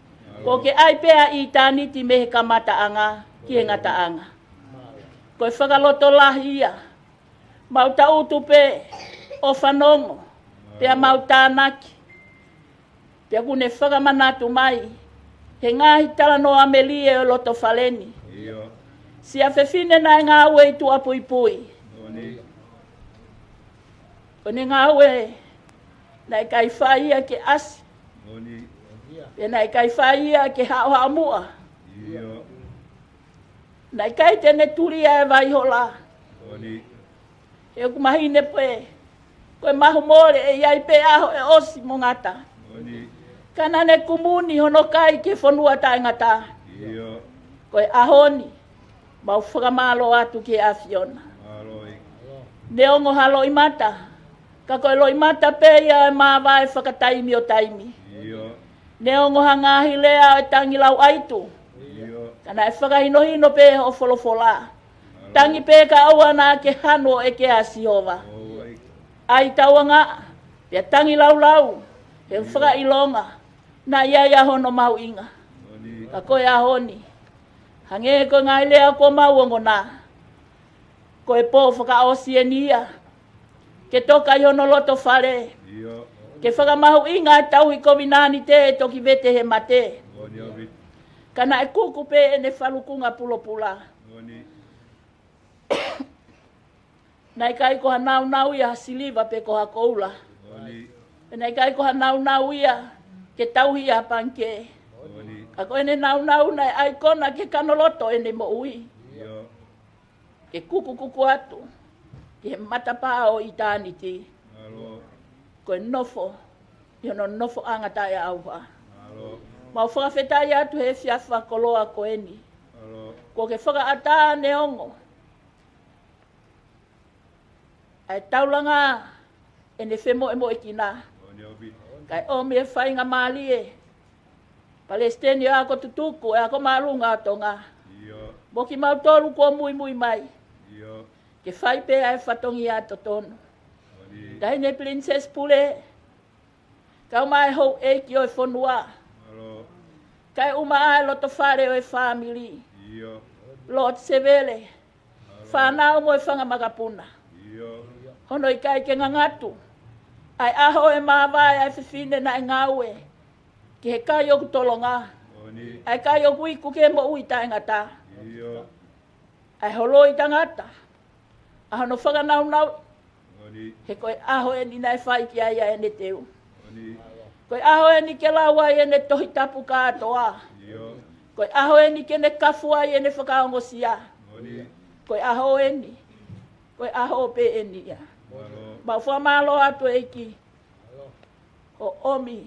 kuo ke ʻai pē ʻa ʻitāniti mei he kamataʻanga ki he ngataʻanga. Ko e fakalotolahi ia. Mau tangutu pē ʻo fanongo pea mau tānaki, pea ʻoku ne fakamanatu mai he ngaahi talanoa melie ʻo e loto fale ni, siʻa fefine naʻe ngāue ʻi tuʻapuipui, ʻo ne ngāue naʻe ʻikai fai ia ke ʻasi, pea naʻe ʻikai fai ia ke haʻohaʻomuʻa. Naʻe ʻikai te ne tulia e vaihola, he ʻoku mahino pē ko e mahu mole, ʻe ʻi ai pē ʻaho ʻe ʻosi mo ngata. Ka naʻa ne kumuni hono kai ki he fonua taʻengata. Ko e ʻaho ni, mau fakamālō atu ki he ʻAfiona. Neongo ha loʻimata, ka ko e loʻimata pē ia ʻo e māvae fakataimi ʻo taimi. Neongo ha ngaahi lea ʻo e tangi lauʻaitu, ka naʻe fakahinohino pē hoʻo folofola: "Tangi pē kae ʻoua naʻa ke hanu ʻo ʻeke ʻa Sihova. ʻAi tauangaʻa, pea tangi laulau, he ʻoku fakaʻilonga naʻa ʻi ai ʻa hono mahuʻinga." Ka ko e ʻaho ni, hangē ko e ngaahi lea kuo mau ongona, ko e pō fakaʻosi eni ia ke toka ʻi hono loto fale, ke fakamahuʻinga e tauhi kovinānite ʻe toki vete he mate. Ka naʻe kuku pē ʻene falukunga pulopula. Naʻe ʻikai ko ha nāunau ia ha siliva pe ko ha koula. Pea naʻe ʻikai ko ha nāunau ia ke tauhi ʻi ha pangikē. Ka ko ʻene nāunau naʻe ʻaikona ki he kanoloto ʻene moʻui, ke kukukuku atu ki he matapā ʻo ʻitāniti. Ko e nofo ʻi hono nofoʻanga taʻeʻauha. Mau fakafetaʻi atu he efiafi fakakoloa ko eni, kuo ke fakaʻatā neongo ʻa e taulanga ʻene femoʻemoʻekina, kae ʻomi e faingamālie, Palesiteni ʻo e Ako Tutuku ʻo e Ako Māʻolunga ʻo Tonga, mo kimautolu kuo muimui mai ke fai pē ʻa e fatongia totonu. Taʻahine Pilinisesi Pule, kau mai e houʻeiki ʻo e fonua, kae ʻumaʻā e loto fale ʻo e fāmili, Lord Sevele, fānau mo e fanga makapuna. Hono ʻikai ke ngangatu ʻa e ʻaho ʻo e māvae ʻa e fefine naʻe ngāue ki he kai ʻoku tolonga, ʻa e kai ʻoku iku ki he moʻui taʻengata, ʻa e holoi tangata, ʻa hono fakanaunau, he ko e ʻaho eni naʻe fai ki ai ʻa ʻene teu. Ko e ʻaho eni ke lau ai ʻene Tohi Tapu kātoa. Ko e ʻaho eni ke ne kafu ai ʻene fakaongosia. Ko e ʻaho eni. Ko e ʻaho pē eni ia. Mau fakamālō atu ʻEiki. ʻO ʻomi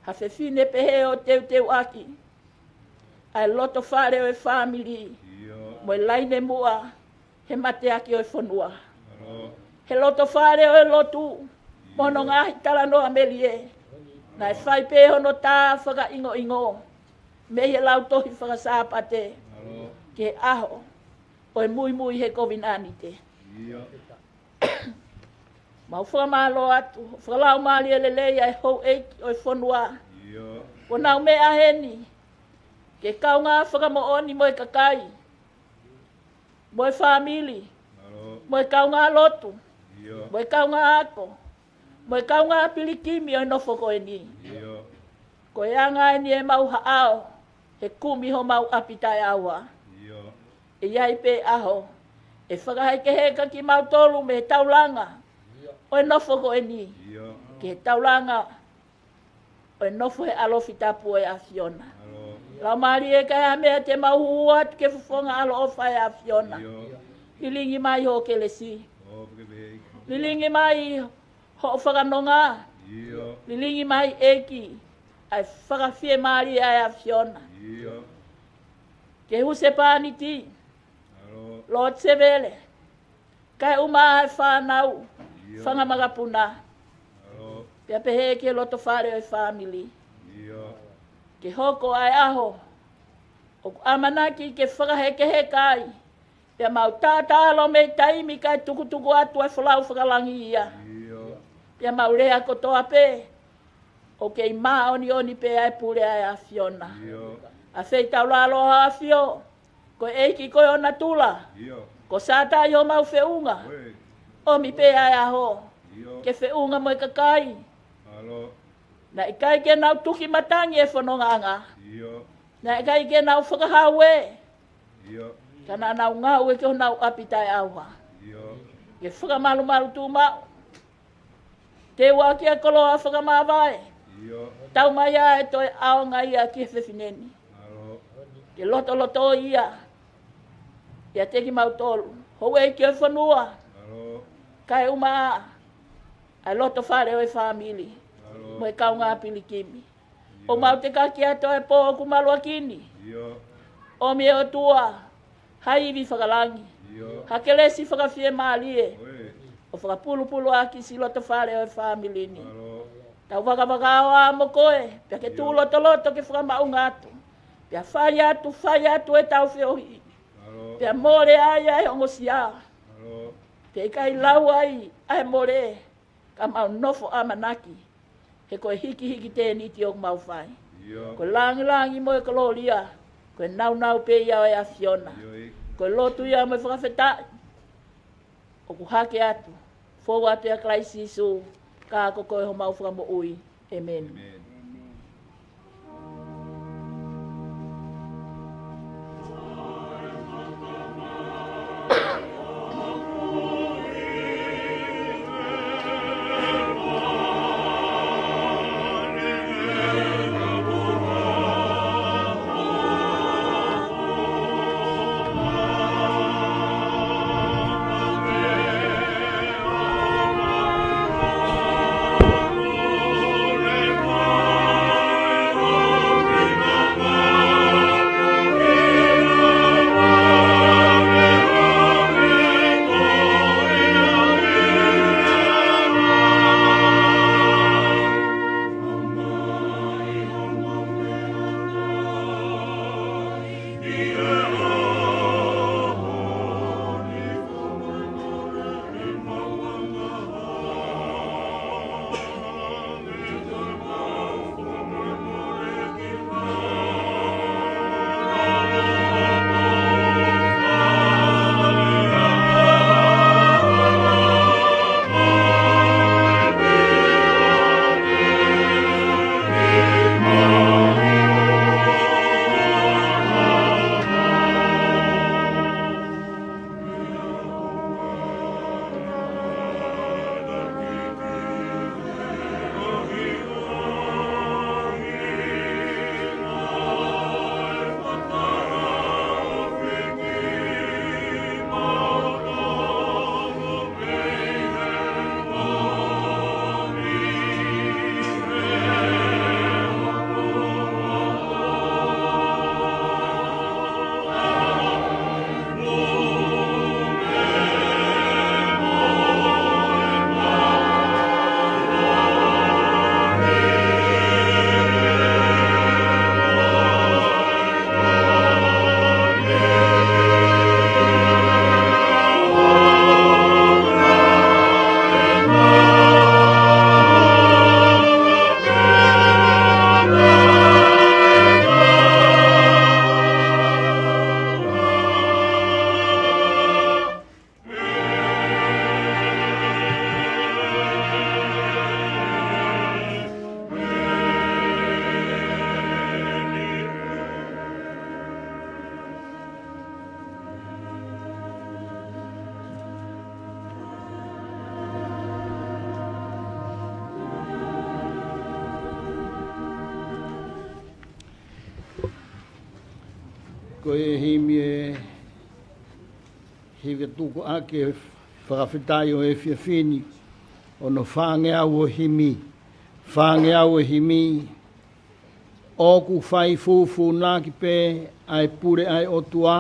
ha fefine pehē ʻo teuteuʻaki ʻa e loto fale ʻo e fāmili mo e laine muʻa he mateaki ʻo e fonua. He loto fale ʻo e lotu mo hono ngaahi talanoa melie, naʻe fai pē hono tā fakaʻingoʻingo mei he lautohi fakasāpate ki he ʻaho ʻo e muimui he kovinānite. Mau fakamālō atu, fakalaumālie lelei ʻa e houʻeiki ʻo e fonua. Ko ʻenau meʻa heni ke kaungā fakamoʻoni mo e kakai, mo e fāmili, mo e kaungā lotu, mo e kaungā ako, mo e kaungā pilikimi ʻo e nofo ko eni. Ko e anga eni ʻemau haʻao he kumi homau ʻapi taʻeʻaua. ʻE ʻi ai pē ʻaho ʻe fakahekeheka kimautolu mei he taulanga ʻo e nofo ko eni ki he taulanga ʻo e nofo he ʻalofi tapu ʻo e ʻAfiona. Laumālie, ka ʻi ai ha meʻa te mau hū atu ki he fofonga ʻaloʻofa ʻo e ʻAfiona, lilingi mai hoʻo kelesi. Lilingi mai hoʻo fakanonga. Lilingi mai ʻEiki ʻa e fakafiemālie ʻa e ʻAfiona ki he husepāniti, Lord Sevele, kae ʻumaʻā e fānau, fanga makapuna, pea pehē ki he loto fale ʻo e fāmili. Ke hoko ʻa e ʻaho ʻoku ʻamanaki ke fakahekeheka ai, pea mau talatala mei taimi kae tukutuku atu ʻa e folau fakalangi ia. Pea mau lea kotoa pē ʻoku kei māʻoniʻoni pē ʻa e pule ʻa e ʻAfiona. ʻA feitaulalo ʻa ʻAfio, ko e ʻEiki ko e ʻo natula. Ko Sātai homau feʻunga. ʻOmi pē ʻa e ʻaho ke feʻunga mo e kakai. Naʻe ʻikai ke nau tuki matangi e fonongaʻanga. Naʻe ʻikai ke nau fakahau ē. Ka naʻa nau ngāue ki honau ʻapi taʻeʻaua. Ke fakamalumalu tuʻu maʻu. Teuaki ʻa e koloa fakamāvae. Tau mai ʻa e toe ʻaonga ia ki he fefine ni. Ke lotoloto ia ʻiate kimautolu, houʻeiki ʻo e fonua, kae ʻumaʻā ʻa e loto fale ʻo e fāmili mo e kaungā pilikimi. ʻOku mau tekaki atu ʻa e pō ʻoku maluʻaki ni. ʻOmi, ʻe ʻOtua, ha ivi fakalangi, ha kelesi fakafiemālie, ʻo fakapulupulu ʻaki siʻi loto fale ʻo e fāmili ni. Tau vakavakao ā mo koe, pea ke tuʻu lotoloto ke fakamaʻunga atu, pea fai atu, fai atu ʻetau feohi, pea mole ai ʻa e ongosia, pea ʻikai lau ai ʻa e mole, ka mau nofo ʻamanaki, he ko e hikihiki tēniti ʻoku mau fai. Ko e langilangi mo e kolōlia, ko e nāunau pē ia ʻo e ʻAfiona. Ko e lotu ia mo e fakafetaʻi ʻoku hake atu, fou atu ʻia Kalaisi Sīsū, ka ko koe homau Fakamoʻui. ʻĒmeni. Ko e himi ʻe hiki tuku ʻaki e fakafetaʻi ʻo e efiafi ni, ʻo hono fāngeau ʻo e himi, fāngeau ʻo e himi. ʻOku fai fūfūnaki pē ʻa e pule ʻa e ʻOtua,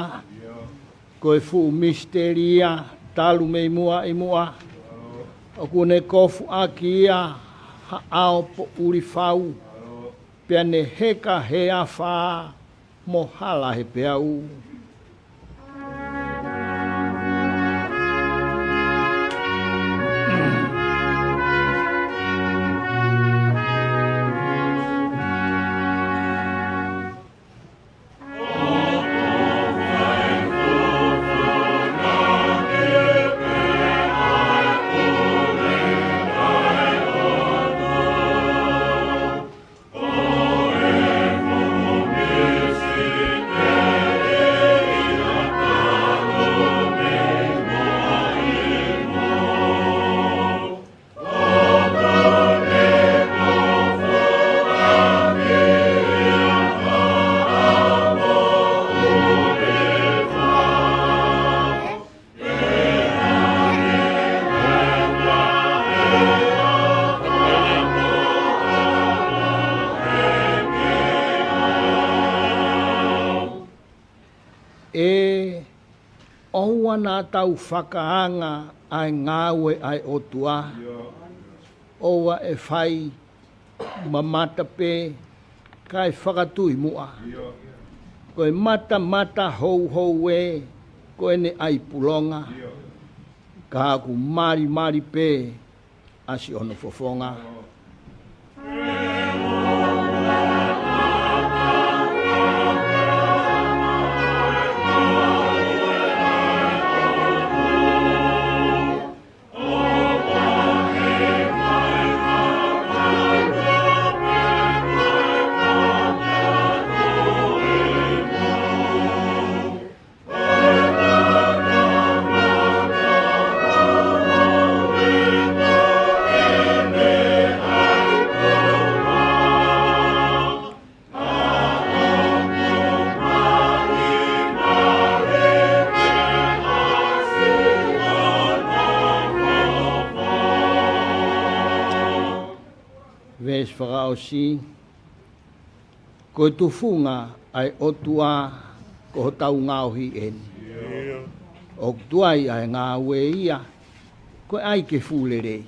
ko e fuʻu misiteli ia talu mei muʻa ʻi muʻa. ʻOku ne kofu ʻaki ia ha ʻao poʻuli fau, pea ne heka he afā mo hala he peau. ʻE ʻoua naʻa tau fakaanga ʻa e ngāue ʻa e ʻOtua. ʻOua ʻe fai mamata pē kae fakatui muʻa. Ko e matamata houhou ē, ko ʻene ʻai pulonga, ka ʻoku malimali pē ʻa siʻono fofonga. Veesi fakaʻosi. Ko e tufunga ʻa e ʻOtua ko hotau ngaohi eni. ʻOku tuai ʻa e ngāue ia, ko e ʻai ke fuʻu lelei.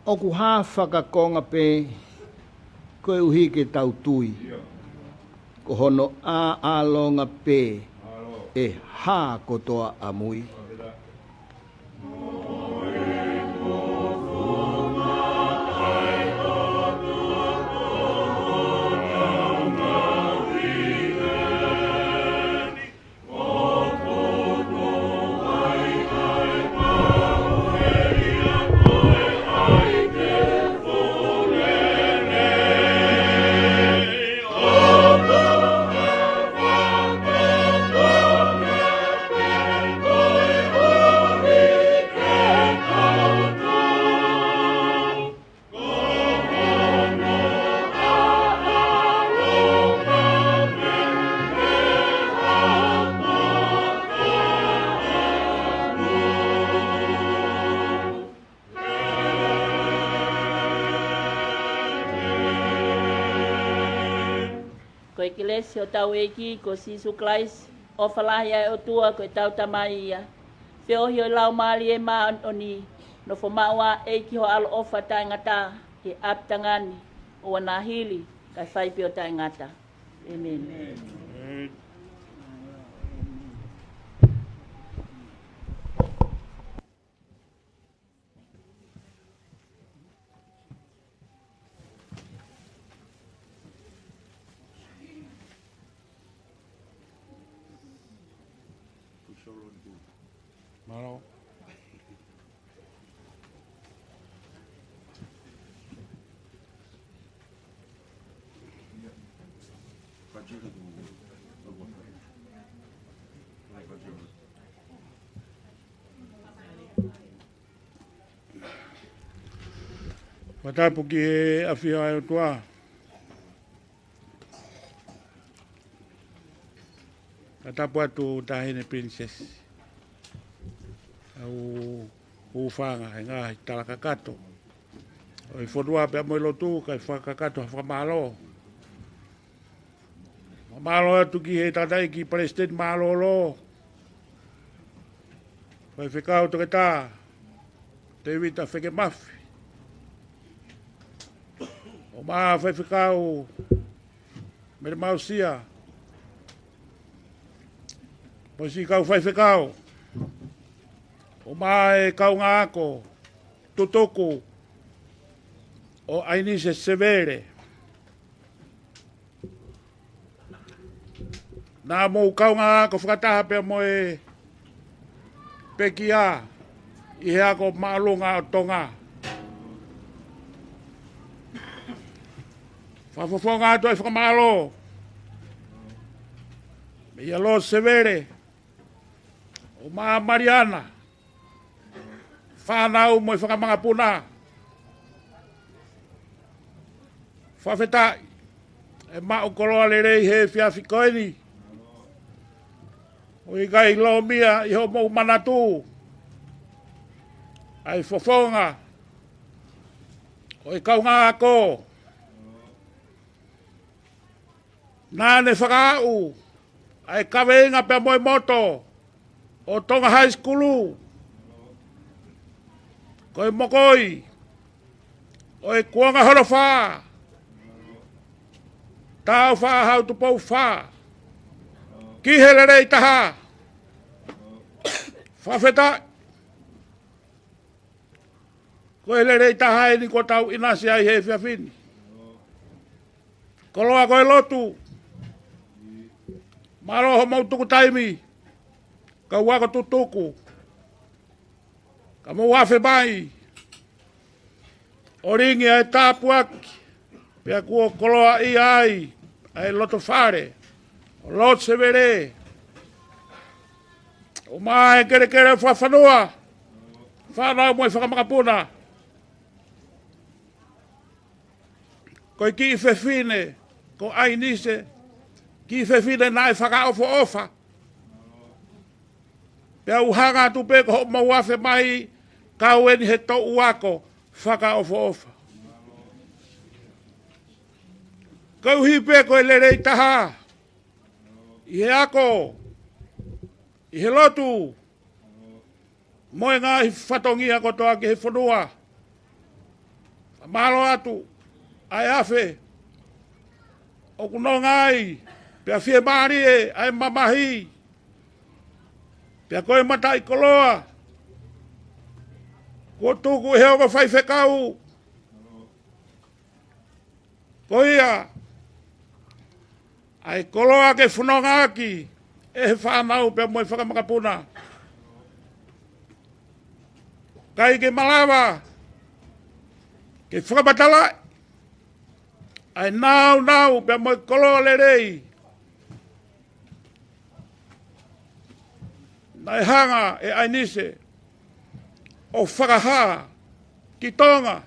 ʻOku hā fakakonga pē, koeʻuhi ke tau tui. Ko hono ʻāʻalonga pē ʻe hā kotoa ʻamui. Ko e kelesi ʻa hotau ʻEiki ko Sīsū Kalaisi, ʻofa lahi ʻa e ʻOtua ko ʻetau Tamai ia, feohi ʻo e Laumālie Māʻoniʻoni, nofo maʻu ʻa e ʻEiki ho ʻaloʻofa taʻengata, ʻi he ʻapitanga ni, ʻoua naʻa hili, kae fai pē ʻo taʻengata. ʻĒmeni. Mālō. Fakatapu ki he ʻafio ʻa e ʻOtua. Fakatapu atu Taʻahine Pilinisesi. ʻOku ou hūfanga he ngaahi tala kakato ʻo e fonua pea mo e lotu, kae fakakakato ha fakamālō. Fakamālō atu ki he tangataʻeiki Palesiteni mālōlō, Faifekau Toketā Tēvita Fekemafi, ʻumaʻā Faifekau Mele Mausia, mo e siʻi kau faifekau, ʻumaʻā e kaungāako tutuku ʻo ʻAinise Sevele. Naʻa mou kaungāako fakataha pea mo e pekia ʻi he ako māʻolunga ʻo Tonga. Fakafofonga atu e fakamālō meia Lord Sevele, ʻumaʻā Maliana, fānau mo e fanga makapuna. Fakafetaʻi, ʻe maʻu koloa lelei he efiafi ko eni. ʻOku ʻikai lōmia ʻi hoʻomou manatu ʻa e fofonga ʻo e kaungāako naʻa ne fakaaʻu ʻa e kaveinga pea mo e moto ʻo Tonga High School. Ko e mokoi ʻo e kuonga hono fā, Tāufaʻāhau Tupou Fā, ki he lelei taha. Fakafetaʻi. Ko e lelei taha eni kuo tau ʻinasi ai he efiafi ni. Koloa ko e lotu. Mālō hoʻomou tuku taimi, kau ako tutuku, ka mou afe mai ʻo lingi ʻa e tāpuaki, pea kuo koloaʻia ai ʻa e loto fale ʻo Lord Sevele, ʻumaʻā e kelekele fakafanua, fānau mo e fanga makapuna. Ko e kiʻi fefine ko ʻAinise, kiʻi fefine naʻe fakaʻofoʻofa. Pea u hanga atu pē ko hoʻomou afe mai, kau eni he toʻu ako fakaʻofoʻofa. Koeʻuhi pē ko e lelei taha ʻi he ako, ʻi he lotu, mo e ngaahi fatongia kotoa ki he fonua. Mālō atu ʻa e afe ʻoku nonga ai, pea fiemālie ʻa e mamahi, pea ko e mataʻikoloa kuo tuku ʻe he ongo faifekau, ko ia ʻa e koloa ke fonongaʻaki ʻe he fānau pea mo e fanga makapuna. ʻIkai ke malava ke fakamatalaʻi ʻa e nāunau pea mo e koloa lelei naʻe hanga ʻe ʻAinise ʻo fakahā ki Tonga,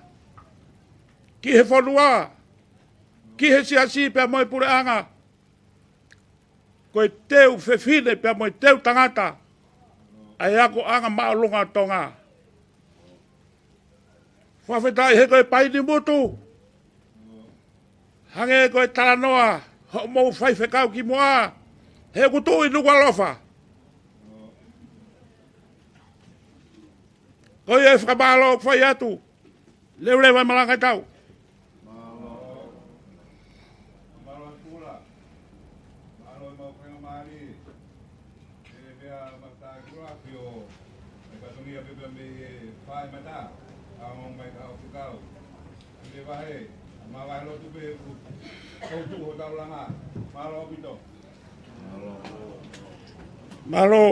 ki he fonua, ki he siasi pea mo e puleʻanga. Ko e teu fefine pea mo e teu tangata ʻa e akoʻanga māʻolunga Tonga. Fakafetaʻi he ko e paini mutu, hangē ko e talanoa hoʻomou faifekau kimuʻa, he ʻoku tuʻu ʻi Nukuʻalofa. Ko ia e fakamālō ʻoku fai atu. Leuleu e malanga ʻetau. Mālō. Mālō Kula. Mālō e mau faingamālie. Pea pea mata Kula ki o e fatongia pea pea mei he fai mata. ʻA mau mai ka o fekau. Pea vahe, mau vahe lotu pē ku. Kau tuʻu hotau langa. Mālō ʻaupito. Mālō.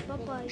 Bye bye.